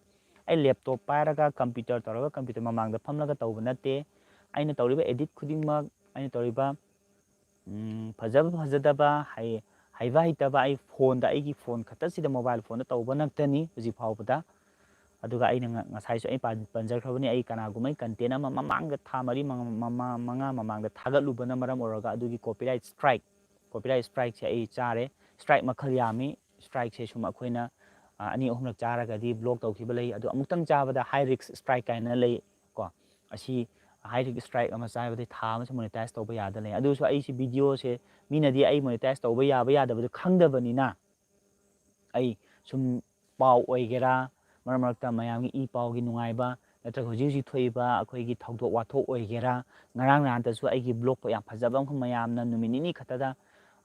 ꯑꯩ ꯂꯦꯞꯇꯣꯞ ꯄꯥꯏꯔꯒ, ꯀꯝꯄ꯭ꯌꯨꯇꯔ ꯇꯧꯔꯒ, ꯀꯝꯄ꯭ꯌꯨꯇꯔ ꯃꯃꯥꯡꯗ ꯐꯝꯂꯒ ꯇꯧꯕ ꯅꯠꯇꯦ꯫ ꯑꯩꯅ ꯇꯧꯔꯤꯕ ꯑꯦꯗꯤꯠ ꯈꯨꯗꯤꯡꯃꯛ, ꯑꯩꯅ ꯇꯧꯔꯤꯕ, ꯎꯝ, ꯐꯖꯕ ꯐꯖꯗꯕ, ꯍꯩ-, ꯍꯩꯕ ꯍꯩꯇꯕ ꯑꯩ ꯐꯣꯟꯗ, ꯑꯩꯒꯤ ꯐꯣꯟ ꯈꯛꯇꯁꯤꯗ, ꯃꯣꯕꯥꯏꯜ ꯐꯣꯟꯗ ꯇꯧꯕ ꯉꯥꯛꯇꯅꯤ ꯍꯧꯖꯤꯛ ꯐꯥꯎꯕꯗ꯫ ꯑꯗꯨꯒ ꯑꯩꯅ ꯉ-, ꯉꯁꯥꯏꯁꯨ ꯑꯩ ꯄꯥꯟ-, ꯄꯟꯖꯈ꯭ꯔꯕꯅꯤ, ꯑꯩ ꯀꯅꯥꯒꯨꯝꯕ ꯑꯩ content ꯑꯃ ꯃꯃꯥꯡꯗ ꯊꯥ ꯃꯔꯤ ꯃꯉꯥ, ꯃꯃꯥ-, ꯃꯉꯥ ꯃꯃꯥꯡꯗ ꯊꯥꯒꯠꯂꯨꯕꯅ ꯃꯔꯝ ꯑꯣꯏꯔꯒ ꯑꯗꯨꯒꯤ copyright strike, copyright strikeꯁꯦ ꯑꯩ ꯆꯥꯔꯦ꯫ Strike ꯃꯈꯜ ꯌꯥꯝꯃꯤ꯫ Strikeꯁꯦ ꯁꯨꯝ ꯑꯩꯈꯣꯏꯅ, ꯑ, ꯑꯅꯤ ꯑꯍꯨꯝꯂꯛ ꯆꯥꯔꯒꯗꯤ block ꯇꯧꯈꯤꯕ ꯂꯩ꯫ ꯑꯗꯣ ꯑꯃꯨꯛꯇꯪ ꯆꯥꯕꯗ high risk strike ꯀꯥꯏꯅ ꯂꯩ ꯀꯣ꯫ ꯑꯁꯤ high risk strike ꯑꯃ ꯆꯥꯕꯗ ꯊꯥ ꯑꯃꯁꯨ monetize ꯇꯧꯕ ꯌꯥꯗ ꯂꯩ꯫ ꯑꯗꯨꯁꯨ ꯑꯩꯁꯤ videoꯁꯦ ꯃꯤꯅꯗꯤ ꯑꯩ monetize ꯇꯧꯕ ꯌꯥꯕ ꯌꯥꯗꯕꯗꯨ ꯈꯪꯗꯕꯅꯤꯅ ꯑꯩ ꯁꯨꯝ ꯄꯥꯎ ꯑꯣꯏꯒꯦꯔꯥ, ꯃꯔꯛ ꯃꯔꯛꯇ ꯃꯌꯥꯝꯒꯤ ꯏ ꯄꯥꯎꯒꯤ ꯅꯨꯡꯉꯥꯏꯕ, ꯅꯠꯇ꯭ꯔꯒ ꯍꯧꯖꯤꯛ ꯍꯧꯖꯤꯛ ꯊꯣꯛꯏꯕ ꯑꯩꯈꯣꯏꯒꯤ ꯊꯧꯗꯣꯛ ꯋꯥꯊꯣꯛ ꯑꯣꯏꯒꯦꯔꯥ, ꯉꯔꯥꯡ ꯅꯍꯥꯟꯇꯁꯨ ꯑꯩꯒꯤ blogꯇꯣ ꯌꯥꯝ ꯐꯖꯕ ꯑꯃꯈꯛ ꯃꯌꯥꯝꯅ ꯅꯨꯃꯤꯠ ꯅꯤꯅꯤ ꯈꯛꯇꯗ,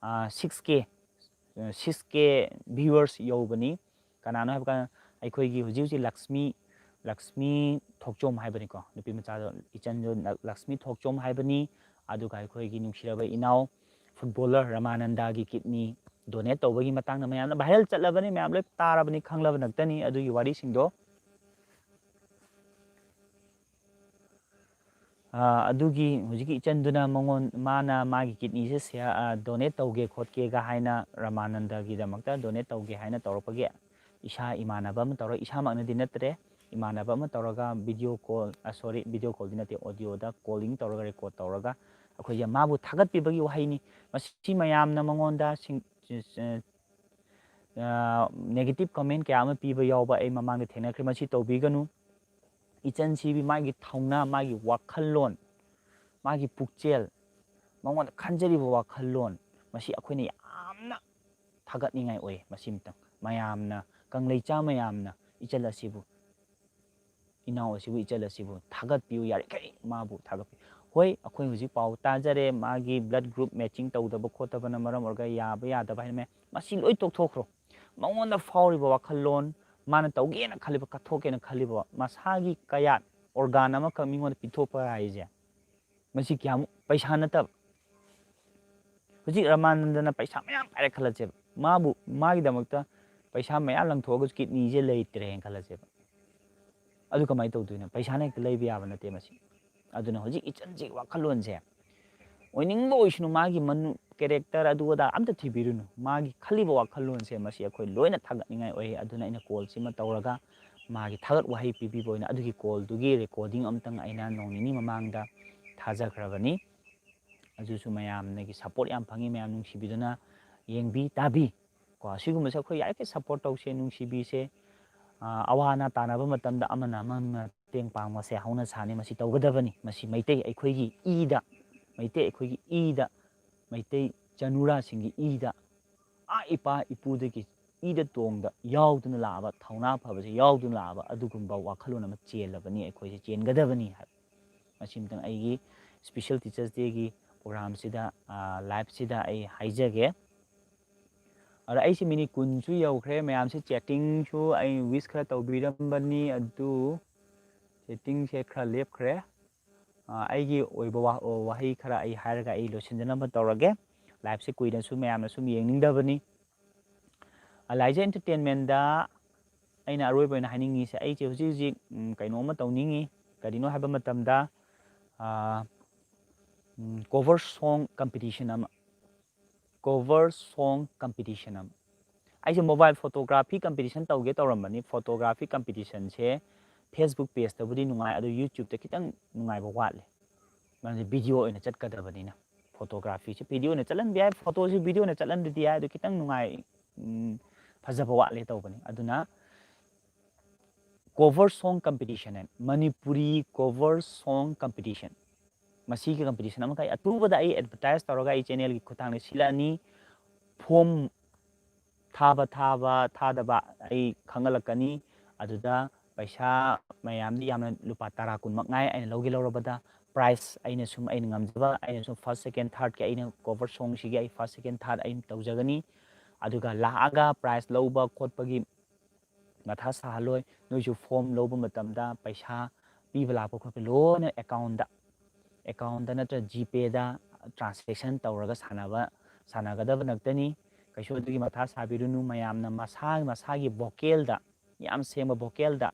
ꯑ, six K, ꯑ, six K viewers ꯌꯧꯕꯅꯤ꯫ ꯀꯅꯥꯅꯣ ꯍꯥꯏꯕ ꯀꯥꯟꯗ ꯑꯩꯈꯣꯏꯒꯤ ꯍꯧꯖꯤꯛ ꯍꯧꯖꯤꯛ ꯂꯛꯁꯃꯤ, ꯂꯛꯁꯃꯤ ꯊꯣꯛꯆꯣꯝ ꯍꯥꯏꯕꯅꯤꯀꯣ, ꯅꯨꯄꯤ ꯃꯆꯥꯗꯣ, ꯏꯆꯟꯗꯣ ꯂꯛ-, ꯂꯛꯁꯃꯤ ꯊꯣꯛꯆꯣꯝ ꯍꯥꯏꯕꯅꯤ꯫ ꯑꯗꯨꯒ ꯑꯩꯈꯣꯏꯒꯤ ꯅꯨꯡꯁꯤꯔꯕ ꯏꯅꯥꯎ footballer ꯔꯃꯥꯅꯟꯗꯒꯤ kidney donate ꯇꯧꯕꯒꯤ ꯃꯇꯥꯡꯗ ꯃꯌꯥꯝꯅ viral ꯆꯠꯂꯕꯅꯤ, ꯃꯌꯥꯝ ꯂꯣꯏ ꯇꯥꯔꯕꯅꯤ, ꯈꯪꯂꯕ ꯉꯥꯛꯇꯅꯤ ꯑꯗꯨꯒꯤ ꯋꯥꯔꯤꯁꯤꯡꯗꯣ꯫ ꯑꯥ, ꯑꯗꯨꯒꯤ ꯍꯧꯖꯤꯛꯀꯤ ꯏꯆꯟꯗꯨꯅ ꯃꯉꯣꯟ-, ꯃꯥꯅ ꯃꯥꯒꯤ kidneyꯁꯦ ꯁꯤꯌꯥ-, ꯑꯥ, donate ꯇꯧꯒꯦ ꯈꯣꯠꯀꯦꯒ ꯍꯥꯏꯅ ꯔꯃꯥꯅꯟꯗꯒꯤꯗꯃꯛꯇ donate ꯇꯧꯒꯦ ꯍꯥꯏꯅ ꯇꯧꯔꯛꯄꯒꯤ ꯏꯁꯥ ꯏꯃꯥꯟꯅꯕ ꯑꯃ ꯇꯧꯔ, ꯏꯁꯥꯃꯛꯅꯗꯤ ꯅꯠꯇ꯭ꯔꯦ, ꯏꯃꯥꯟꯅꯕ ꯑꯃ ꯇꯧꯔꯒ video call, ꯑ, sorry, video callꯗꯤ ꯅꯠꯇꯦ, audioꯗ calling ꯇꯧꯔꯒ record ꯇꯧꯔꯒ ꯑꯩꯈꯣꯏꯁꯦ ꯃꯥꯕꯨ ꯊꯥꯒꯠꯄꯤꯕꯒꯤ ꯋꯥꯍꯩꯅꯤ꯫ ꯃꯁꯤ ꯃꯌꯥꯝꯅ ꯃꯉꯣꯟꯗ ꯁꯤꯡ-, ꯑ, negative comment ꯀꯌꯥ ꯑꯃ ꯄꯤꯕ ꯌꯥꯎꯕ ꯑꯩ ꯃꯃꯥꯡꯗ ꯊꯦꯡꯅꯈ꯭ꯔꯦ꯫ ꯃꯁꯤ ꯇꯧꯕꯤꯒꯅꯨ꯫ ꯏꯆꯟꯁꯤꯕꯤ ꯃꯥꯒꯤ ꯊꯧꯅꯥ, ꯃꯥꯒꯤ ꯋꯥꯈꯜꯂꯣꯟ, ꯃꯥꯒꯤ ꯄꯨꯛꯆꯦꯜ, ꯃꯉꯣꯟꯗ ꯈꯟꯖꯔꯤꯕ ꯋꯥꯈꯜꯂꯣꯟ, ꯃꯁꯤ ꯑꯩꯈꯣꯏꯅ ꯌꯥꯝꯅ ꯊꯥꯒꯠꯅꯤꯡꯉꯥꯏ ꯑꯣꯏ꯫ ꯃꯁꯤꯃꯇꯪ ꯃꯌꯥꯝꯅ, ꯀꯪꯂꯩꯆꯥ ꯃꯌꯥꯝꯅ ꯏꯆꯜ ꯑꯁꯤꯕꯨ, ꯏꯅꯥꯎ ꯑꯁꯤꯕꯨ, ꯏꯆꯜ ꯑꯁꯤꯕꯨ ꯊꯥꯒꯠꯄꯤꯌꯨ, ꯌꯥꯔꯤꯈꯩ ꯃꯥꯕꯨ ꯊꯥꯒꯠꯄꯤꯌꯨ꯫ ꯍꯣꯏ, ꯑꯩꯈꯣꯏ ꯍꯧꯖꯤꯛ ꯄꯥꯎ ꯇꯥꯖꯔꯦ, ꯃꯥꯒꯤ blood group matching ꯇꯧꯗꯕ ꯈꯣꯠꯇꯕꯅ ꯃꯔꯝ ꯑꯣꯏꯔꯒ ꯌꯥꯕ ꯌꯥꯗꯕ ꯍꯥꯏꯅ ꯃꯌꯥꯝ, ꯃꯁꯤ ꯂꯣꯏ ꯇꯣꯛꯊꯣꯛꯈ꯭ꯔꯣ꯫ ꯃꯉꯣꯟꯗ ꯐꯥꯎꯔꯤꯕ ꯋꯥꯈꯜꯂꯣꯟ, ꯃꯥꯅ ꯇꯧꯒꯦꯅ ꯈꯜꯂꯤꯕ, ꯀꯠꯊꯣꯛꯀꯦꯅ ꯈꯜꯂꯤꯕ, ꯃꯁꯥꯒꯤ ꯀꯌꯥꯠ, organ ꯑꯃꯈꯛ ꯃꯤꯉꯣꯟꯗ ꯄꯤꯊꯣꯛꯄ ꯍꯥꯏꯁꯦ, ꯃꯁꯤ ꯀꯌꯥꯃꯨꯛ ꯄꯩꯁꯥ ꯅꯠꯇꯕ? ꯍꯧꯖꯤꯛ ꯔꯃꯥꯅꯟꯗꯅ ꯄꯩꯁꯥ ꯃꯌꯥꯝ ꯄꯥꯏꯔꯦ ꯈꯜꯂꯁꯦꯕ, ꯃꯥꯕꯨ, ꯃꯥꯒꯤꯗꯃꯛꯇ ꯄꯩꯁꯥ ꯃꯌꯥꯝ ꯂꯪꯊꯣꯛꯑꯒꯁꯨ kidneyꯁꯦ ꯂꯩꯇ꯭ꯔꯦꯅ ꯈꯜꯂꯁꯦꯕ, ꯑꯗꯨ ꯀꯃꯥꯏꯅ ꯇꯧꯗꯣꯏꯅꯣ? ꯄꯩꯁꯥꯅ ꯍꯦꯛꯇ ꯂꯩꯕ ꯌꯥꯕ ꯅꯠꯇꯦ ꯃꯁꯤ꯫ ꯑꯗꯨꯅ ꯍꯧꯖꯤꯛ ꯏꯆꯟꯁꯤꯒꯤ ꯋꯥꯈꯜꯂꯣꯟꯁꯦ ꯑꯣꯏꯅꯤꯡꯕ ꯑꯣꯏꯁꯅꯨ, ꯃꯥꯒꯤ ꯃꯅꯨꯡ character ꯑꯗꯨ ꯑꯗꯥ ꯑꯝꯇ ꯊꯤꯕꯤꯔꯨꯅꯨ, ꯃꯥꯒꯤ ꯈꯜꯂꯤꯕ ꯋꯥꯈꯜꯂꯣꯟꯁꯦ ꯃꯁꯤ ꯑꯩꯈꯣꯏ ꯂꯣꯏꯅ ꯊꯥꯒꯠꯅꯤꯡꯉꯥꯏ ꯑꯣꯏ꯫ ꯑꯗꯨꯅ ꯑꯩꯅ callꯁꯤꯃ ꯇꯧꯔꯒ ꯃꯥꯒꯤ ꯊꯥꯒꯠ ꯋꯥꯍꯩ ꯄꯤꯕꯤꯕ ꯑꯣꯏꯅ ꯑꯗꯨꯒꯤ call ꯗꯨꯒꯤ recording ꯑꯃꯇꯪ ꯑꯩꯅ ꯅꯣꯡ ꯅꯤꯅꯤ ꯃꯃꯥꯡꯗ ꯊꯥꯖꯈ꯭ꯔꯕꯅꯤ꯫ ꯑꯗꯨꯁꯨ ꯃꯌꯥꯝꯅꯒꯤ support ꯌꯥꯝ ꯐꯪꯉꯤ, ꯃꯌꯥꯝ ꯅꯨꯡꯁꯤꯕꯤꯗꯨꯅ ꯌꯦꯡꯕꯤ ꯇꯥꯕꯤ꯫ ꯀꯣ, ꯁꯤꯒꯨꯝꯕꯁꯦ ꯑꯩꯈꯣꯏ ꯌꯥꯔꯤꯈꯩ support ꯇꯧꯁꯦ, ꯅꯨꯡꯁꯤꯕꯤꯁꯦ꯫ ꯑꯥ, ꯑꯋꯥ ꯑꯅꯥ ꯇꯥꯟꯅꯕ ꯃꯇꯝꯗ ꯑꯃꯅ ꯑꯃꯅ ꯃꯇꯦꯡ ꯄꯥꯡꯕꯁꯦ ꯍꯧꯅ ꯁꯥꯅꯤ, ꯃꯁꯤ ꯇꯧꯒꯗꯕꯅꯤ꯫ ꯃꯁꯤ ꯃꯩꯇꯩ ꯑꯩꯈꯣꯏꯒꯤ ꯏꯗ, ꯃꯩꯇꯩ ꯑꯩꯈꯣꯏꯒꯤ ꯏꯗ, ꯃꯩꯇꯩ ꯆꯅꯨꯔꯥꯁꯤꯡꯒꯤ ꯏꯗ, ꯑꯥ ꯏꯄꯥ ꯏꯄꯨꯗꯒꯤ ꯏꯗ ꯇꯣꯡꯗ ꯌꯥꯎꯗꯨꯅ ꯂꯥꯛꯑꯕ, ꯊꯧꯅꯥ ꯐꯕꯁꯦ ꯌꯥꯎꯗꯨꯅ ꯂꯥꯛꯑꯕ ꯑꯗꯨꯒꯨꯝꯕ ꯋꯥꯈꯜꯂꯣꯟ ꯑꯃ ꯆꯦꯜꯂꯕꯅꯤ, ꯑꯩꯈꯣꯏꯁꯦ ꯆꯦꯟꯒꯗꯕꯅꯤ ꯍꯥꯏꯕ꯫ ꯃꯁꯤꯃꯇꯪ ꯑꯩꯒꯤ Special Teachers Day ꯒꯤ program ꯁꯤꯗ, ꯑꯥ, live ꯁꯤꯗ ꯑꯩ ꯍꯥꯏꯖꯒꯦ꯫ ꯑꯗ ꯑꯩꯁꯦ minute ꯀꯨꯟꯁꯨ ꯌꯧꯈ꯭ꯔꯦ, ꯃꯌꯥꯝꯁꯦ chatting ꯁꯨ ꯑꯩ wish ꯈꯔ ꯇꯧꯕꯤꯔꯝꯕꯅꯤ, ꯑꯗꯨ chatting ꯁꯦ ꯈꯔ ꯂꯦꯞꯈ꯭ꯔꯦ꯫ ꯑꯥ, ꯑꯩꯒꯤ ꯑꯣꯏꯕ ꯋꯥ-, ꯋꯥꯍꯩ ꯈꯔ ꯑꯩ ꯍꯥꯏꯔꯒ ꯑꯩ ꯂꯣꯏꯁꯤꯟꯖꯅꯕ ꯇꯧꯔꯒꯦ꯫ Live ꯁꯦ ꯀꯨꯏꯅꯁꯨ ꯃꯌꯥꯝꯅ ꯁꯨꯝ ꯌꯦꯡꯅꯤꯡꯗꯕꯅꯤ꯫ ꯑ, ꯂꯥꯏꯖ Entertainment ꯗ ꯑꯩꯅ ꯑꯔꯣꯏꯕ ꯑꯣꯏꯅ ꯍꯥꯏꯅꯤꯡꯉꯤꯁꯦ, ꯑꯩꯁꯦ ꯍꯧꯖꯤꯛ ꯍꯧꯖꯤꯛ, ꯎꯝ, ꯀꯩꯅꯣꯝꯃ ꯇꯧꯅꯤꯡꯉꯤ꯫ ꯀꯔꯤꯅꯣ ꯍꯥꯏꯕ ꯃꯇꯝꯗ, ꯑ, ꯎꯝ, cover song competition ꯑꯃ, cover song competition ꯑꯃ꯫ ꯑꯩꯁꯦ mobile photography competition ꯇꯧꯒꯦ ꯇꯧꯔꯝꯕꯅꯤ꯫ Photography competition ꯁꯦ Facebook page ꯇꯕꯨꯗꯤ ꯅꯨꯡꯉꯥꯏ, ꯑꯗꯨ YouTube ꯇ ꯈꯤꯇꯪ ꯅꯨꯡꯉꯥꯏꯕ ꯋꯥꯠꯂꯦ꯫ ꯃꯔꯝꯗꯤ video ꯑꯣꯏꯅ ꯆꯠꯀꯗꯕꯅꯤꯅ꯫ Photography ꯁꯦ video ꯑꯣꯏꯅ ꯆꯠꯍꯟꯕ ꯌꯥꯏ, photo ꯁꯦ video ꯑꯣꯏꯅ ꯆꯠꯍꯟꯕꯗꯤ ꯌꯥꯏ, ꯑꯗꯨ ꯈꯤꯇꯪ ꯅꯨꯡꯉꯥꯏ, ꯎꯝ, ꯐꯖꯕ ꯋꯥꯠꯂꯦ ꯇꯧꯕꯅꯤ꯫ ꯑꯗꯨꯅ cover song competition ꯍꯥꯏꯅ, ꯃꯅꯤꯄꯨꯔꯤ cover song competition, ꯃꯁꯤꯒꯤ competition ꯑꯃꯈꯛ ꯑꯊꯨꯕꯗ ꯑꯩ advertise ꯇꯧꯔꯒ ꯑꯩ channel ꯒꯤ ꯈꯨꯠꯊꯥꯡꯗ ꯁꯤꯜꯂꯛꯑꯅꯤ꯫ Form ꯊꯥꯕ, ꯊꯥꯕ, ꯊꯥꯗꯕ ꯑꯩ ꯈꯪꯍꯜꯂꯛꯀꯅꯤ꯫ ꯑꯗꯨꯗ ꯄꯩꯁꯥ ꯃꯌꯥꯝꯗꯤ ꯌꯥꯝꯅ ꯂꯨꯄꯥ ꯇꯔꯥ ꯀꯨꯟꯃꯛ ꯉꯥꯏ ꯑꯩꯅ ꯂꯧꯒꯦ ꯂꯧꯔꯕꯗ꯫ Prize ꯑꯩꯅ ꯁꯨꯝ ꯑꯩꯅ ꯉꯝꯖꯕ, ꯑꯩꯅ ꯁꯨꯝ first, second, third ꯀꯤ ꯑꯩꯅ cover song ꯁꯤꯒꯤ ꯑꯩ first, second, third ꯑꯩ ꯇꯧꯖꯒꯅꯤ꯫ ꯑꯗꯨꯒ ꯂꯥꯛꯑꯒ prize ꯂꯧꯕ ꯈꯣꯠꯄꯒꯤ ꯃꯊꯥ ꯁꯥꯍꯜꯂꯣꯏ꯫ ꯅꯣꯏꯁꯨ form ꯂꯧꯕ ꯃꯇꯝꯗ ꯄꯩꯁꯥ ꯄꯤꯕ ꯂꯥꯛꯄ ꯈꯣꯠꯄ ꯂꯣꯏꯅ account ꯗ, account ꯗ ꯅꯠꯇ꯭ꯔ GPay ꯗ transaction ꯇꯧꯔꯒ ꯁꯥꯟꯅꯕ, ꯁꯥꯟꯅꯒꯗꯕ ꯉꯥꯛꯇꯅꯤ꯫ ꯀꯩꯁꯨ ꯑꯗꯨꯒꯤ ꯃꯊꯥ ꯁꯥꯕꯤꯔꯨꯅꯨ꯫ ꯃꯌꯥꯝꯅ ꯃꯁꯥ ꯃꯁꯥꯒꯤ vocal ꯗ, ꯌꯥꯝ ꯁꯦꯡꯕ vocal ꯗ,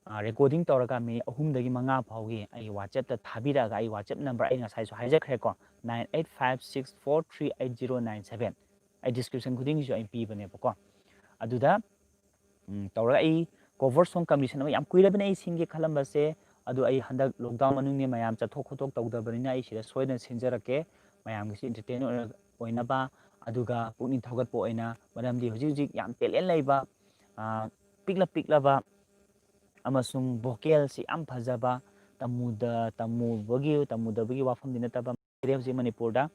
ꯑ, recording ꯇꯧꯔꯒ minute ꯑꯍꯨꯝꯗꯒꯤ ꯃꯉꯥ ꯐꯥꯎꯒꯤ ꯑꯩꯒꯤ WhatsApp ꯇ ꯊꯥꯕꯤꯔꯛꯑꯒ, ꯑꯩ WhatsApp number ꯑꯩ ꯉꯁꯥꯏꯁꯨ ꯍꯥꯏꯖꯈ꯭ꯔꯦꯀꯣ, nine eight five six four three eight zero nine seven꯫ ꯑꯩ description ꯈꯨꯗꯤꯡꯒꯤꯁꯨ ꯑꯩ ꯄꯤꯕꯅꯦꯕꯀꯣ꯫ ꯑꯗꯨꯗ, ꯎꯝ, ꯇꯧꯔꯒ ꯑꯩ cover song competition ꯑꯃ ꯌꯥꯝ ꯀꯨꯏꯔꯕꯅꯦ ꯑꯩ ꯁꯤꯟꯒꯦ ꯈꯜꯂꯝꯕꯁꯦ꯫ ꯑꯗꯨ ꯑꯩ ꯍꯟꯗꯛ lockdown ꯃꯅꯨꯡꯅꯦ, ꯃꯌꯥꯝ ꯆꯠꯊꯣꯛ ꯈꯣꯠꯇꯣꯛ ꯇꯧꯗꯕꯅꯤꯅ ꯑꯩ ꯁꯤꯗ ꯁꯣꯏꯗꯅ ꯁꯤꯟꯖꯔꯛꯀꯦ꯫ ꯃꯌꯥꯝꯒꯤꯁꯨ entertain ꯑꯣꯏꯅ-, ꯑꯣꯏꯅꯕ, ꯑꯗꯨꯒ ꯄꯨꯛꯅꯤꯡ ꯊꯧꯒꯠꯄ ꯑꯣꯏꯅ, ꯃꯔꯝꯗꯤ ꯍꯧꯖꯤꯛ ꯍꯧꯖꯤꯛ ꯌꯥꯝ talent ꯂꯩꯕ, ꯑ, ꯄꯤꯛꯂ ꯄꯤꯛꯂꯕ ꯑꯃꯁꯨꯡ vocalꯁꯤ ꯌꯥꯝ ꯐꯖꯕ, ꯇꯝꯃꯨꯗ-, ꯇꯝꯃꯨꯕꯒꯤ, ꯇꯝꯃꯨꯗꯕꯒꯤ ꯋꯥꯐꯝꯗꯤ ꯅꯠꯇꯕ ꯂꯩꯔꯦ ꯍꯧꯖꯤꯛ ꯃꯅꯤꯄꯨꯔꯗ꯫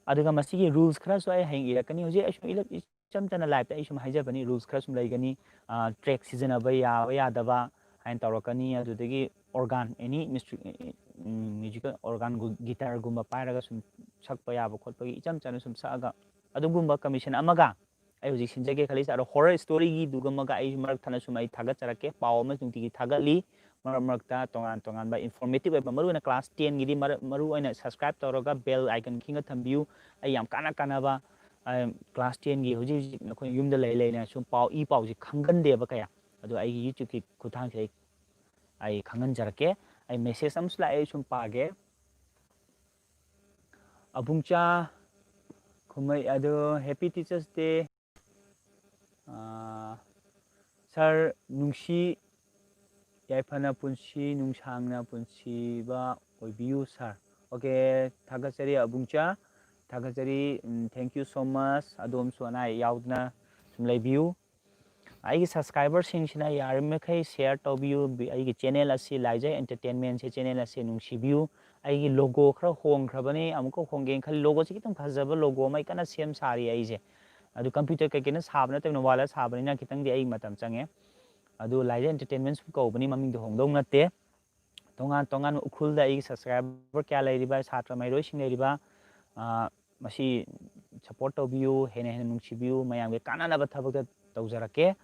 ꯑꯗꯨꯒ ꯃꯁꯤꯒꯤ rules ꯈꯔꯁꯨ ꯑꯩ ꯍꯌꯦꯡ ꯏꯔꯛꯀꯅꯤ꯫ ꯍꯧꯖꯤꯛ ꯑꯩ ꯁꯨꯝ ꯏꯂꯞ-, ꯏꯆꯝ ꯆꯝꯅ liveꯇ ꯑꯩ ꯁꯨꯝ ꯍꯥꯏꯖꯕꯅꯤ, rules ꯈꯔ ꯁꯨꯝ ꯂꯩꯒꯅꯤ꯫ ꯑ, track ꯁꯤꯖꯤꯟꯅꯕ ꯌꯥꯕ ꯌꯥꯗꯕ ꯍꯥꯏꯅ ꯇꯧꯔꯛꯀꯅꯤ꯫ ꯑꯗꯨꯗꯒꯤ organ, any instru-, ꯎꯝ, musical organ ꯒꯨ-, guitarꯒꯨꯝꯕ ꯄꯥꯏꯔꯒ ꯁꯨꯝ ꯁꯛꯄ ꯌꯥꯕ ꯈꯣꯠꯄꯒꯤ ꯏꯆꯝ ꯆꯝꯅ ꯁꯨꯝ ꯁꯛꯑꯒ ꯑꯗꯨꯒꯨꯝꯕ competition ꯑꯃꯒ ꯑꯩ ꯍꯧꯖꯤꯛ ꯁꯤꯟꯖꯒꯦ ꯈꯜꯂꯤꯁꯦ꯫ ꯑꯗꯣ horror storyꯒꯤꯗꯨꯒꯃꯒ ꯑꯩ ꯃꯔꯛ ꯊꯠꯅ ꯁꯨꯝ ꯑꯩ ꯊꯥꯒꯠꯆꯔꯛꯀꯦ꯫ ꯄꯥꯎ ꯑꯃ ꯅꯨꯡꯇꯤꯒꯤ ꯊꯥꯒꯠꯂꯤ꯫ ꯃꯔꯛ ꯃꯔꯛꯇ ꯇꯣꯉꯥꯟ ꯇꯣꯉꯥꯟꯕ informative ꯑꯣꯏꯕ, ꯃꯔꯨꯑꯣꯏꯅ class tenꯒꯤꯗꯤ ꯃꯔ-, ꯃꯔꯨꯑꯣꯏꯅ subscribe ꯇꯧꯔꯒ bell icon ꯈꯤꯡꯉ ꯊꯝꯕꯤꯌꯨ꯫ ꯑꯩ ꯌꯥꯝ ꯀꯥꯟꯅ ꯀꯥꯟꯅꯕ, ꯑ, class tenꯒꯤ ꯍꯧꯖꯤꯛ ꯍꯧꯖꯤꯛ ꯅꯈꯣꯏ ꯌꯨꯝꯗ ꯂꯩ ꯂꯩꯅ ꯁꯨꯝ ꯄꯥꯎ, ꯏ ꯄꯥꯎꯁꯤ ꯈꯪꯒꯟꯗꯦꯕ ꯀꯌꯥ꯫ ꯑꯗꯣ ꯑꯩꯒꯤ YouTubeꯀꯤ ꯈꯨꯠꯊꯥꯡꯁꯤꯗ ꯑꯩ, ꯑꯩ ꯈꯪꯍꯟꯖꯔꯛꯀꯦ꯫ ꯑꯩ message ꯑꯃꯁꯨ ꯂꯥꯛꯑꯦ, ꯑꯩ ꯁꯨꯝ ꯄꯥꯒꯦ꯫ ꯑꯕꯨꯡꯆꯥ ꯈꯨꯃꯩ, ꯑꯗꯣ Happy Teachers Day꯫ ꯑꯥ, sir, ꯅꯨꯡꯁꯤ ꯌꯥꯏꯐꯅ ꯄꯨꯟꯁꯤ ꯅꯨꯡꯁꯥꯡꯅ ꯄꯨꯟꯁꯤꯕ ꯑꯣꯏꯕꯤꯌꯨ sir꯫ Okay, ꯊꯥꯒꯠꯆꯔꯤ ꯑꯕꯨꯡꯆꯥ, ꯊꯥꯒꯠꯆꯔꯤ꯫ ꯎꯝ, thank you so much꯫ ꯑꯗꯣꯝꯁꯨ ꯑꯅꯥ ꯑꯌꯦꯛ ꯌꯥꯎꯗꯅ ꯁꯨꯝ ꯂꯩꯕꯤꯌꯨ꯫ ꯑꯩꯒꯤ subscriberꯁꯤꯡꯁꯤꯅ ꯌꯥꯔꯤꯕꯃꯈꯩ share ꯇꯧꯕꯤꯌꯨ꯫ ꯕꯤ-, ꯑꯩꯒꯤ channel ꯑꯁꯤ ꯂꯥꯏꯖ Entertainmentꯁꯦ channel ꯑꯁꯤ ꯅꯨꯡꯁꯤꯕꯤꯌꯨ꯫ ꯑꯩꯒꯤ logo ꯈꯔ ꯍꯣꯡꯈ꯭ꯔꯕꯅꯤ, ꯑꯃꯨꯛꯀ ꯍꯣꯡꯒꯦꯅ ꯈꯜꯂꯤ꯫ Logoꯁꯤ ꯈꯤꯇꯪ ꯐꯖꯕ logo ꯑꯃ ꯑꯩ ꯀꯟꯅ ꯁꯦꯝ ꯁꯥꯔꯤ ꯑꯩꯁꯦ꯫ ꯑꯗꯨ computer ꯀꯩꯀꯩꯅ ꯁꯥꯕ ꯅꯠꯇꯕꯅꯤꯅ, ꯋꯥꯜꯗ ꯁꯥꯕꯅꯤꯅ ꯈꯤꯇꯪꯗꯤ ꯑꯩ ꯃꯇꯝ ꯆꯪꯉꯦ꯫ ꯑꯗꯨ ꯂꯥꯏꯖ Entertainment ꯁꯨꯝ ꯀꯧꯕꯅꯤ, ꯃꯃꯤꯡꯗꯣ ꯍꯣꯡꯗꯧ ꯅꯠꯇꯦ꯫ ꯇꯣꯉꯥꯟ ꯇꯣꯉꯥꯟꯕ ꯎꯈ꯭ꯔꯨꯜꯗ ꯑꯩꯒꯤ subscriber ꯀꯌꯥ ꯂꯩꯔꯤꯕ, ꯁꯥꯇ꯭ꯔ ꯃꯍꯩꯔꯣꯏꯁꯤꯡ ꯂꯩꯔꯤꯕ, ꯑ, ꯃꯁꯤ support ꯇꯧꯕꯤꯌꯨ, ꯍꯦꯟꯅ ꯍꯦꯟꯅ ꯅꯨꯡꯁꯤꯕꯤꯌꯨ, ꯃꯌꯥꯝꯒꯤ ꯀꯥꯟꯅꯅꯕ ꯊꯕꯛꯇ ꯇꯧꯖꯔꯛꯀꯦ꯫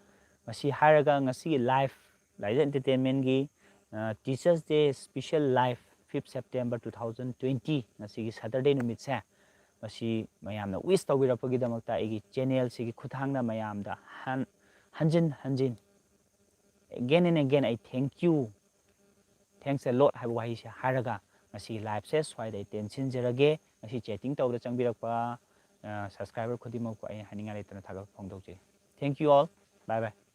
ꯃꯁꯤ ꯍꯥꯏꯔꯒ ꯉꯁꯤꯒꯤ live, ꯂꯥꯏꯖ Entertainmentꯀꯤ, ꯑ, Teachers Day special live, fifth September two thousand twenty, ꯉꯁꯤꯒꯤ Saturday ꯅꯨꯃꯤꯠꯁꯦ, ꯃꯁꯤ ꯃꯌꯥꯝꯅ wish ꯇꯧꯕꯤꯔꯛꯄꯒꯤꯗꯃꯛꯇ ꯑꯩꯒꯤ channelꯁꯤꯒꯤ ꯈꯨꯠꯊꯥꯡꯗ ꯃꯌꯥꯝꯗ ꯍꯟ-, ꯍꯟꯖꯤꯟ ꯍꯟꯖꯤꯟ, again and again, I thank you, thanks a lot ꯍꯥꯏꯕ ꯋꯥꯍꯩꯁꯦ ꯍꯥꯏꯔꯒ ꯉꯁꯤꯒꯤ liveꯁꯦ ꯁ꯭ꯋꯥꯏꯗ ꯑꯩ ꯇꯦꯟꯁꯤꯟꯖꯔꯒꯦ꯫ ꯉꯁꯤ chatting ꯇꯧꯕꯗ ꯆꯪꯕꯤꯔꯛꯄ, ꯑ, subscriber ꯈꯨꯗꯤꯡꯃꯛꯄꯨ ꯑꯩ ꯍꯥꯏꯅꯤꯡꯉꯥꯏ ꯂꯩꯇꯅ ꯊꯥꯒꯠꯄ ꯐꯣꯡꯗꯣꯛꯆꯔꯤ꯫ Thank you all. Bye bye.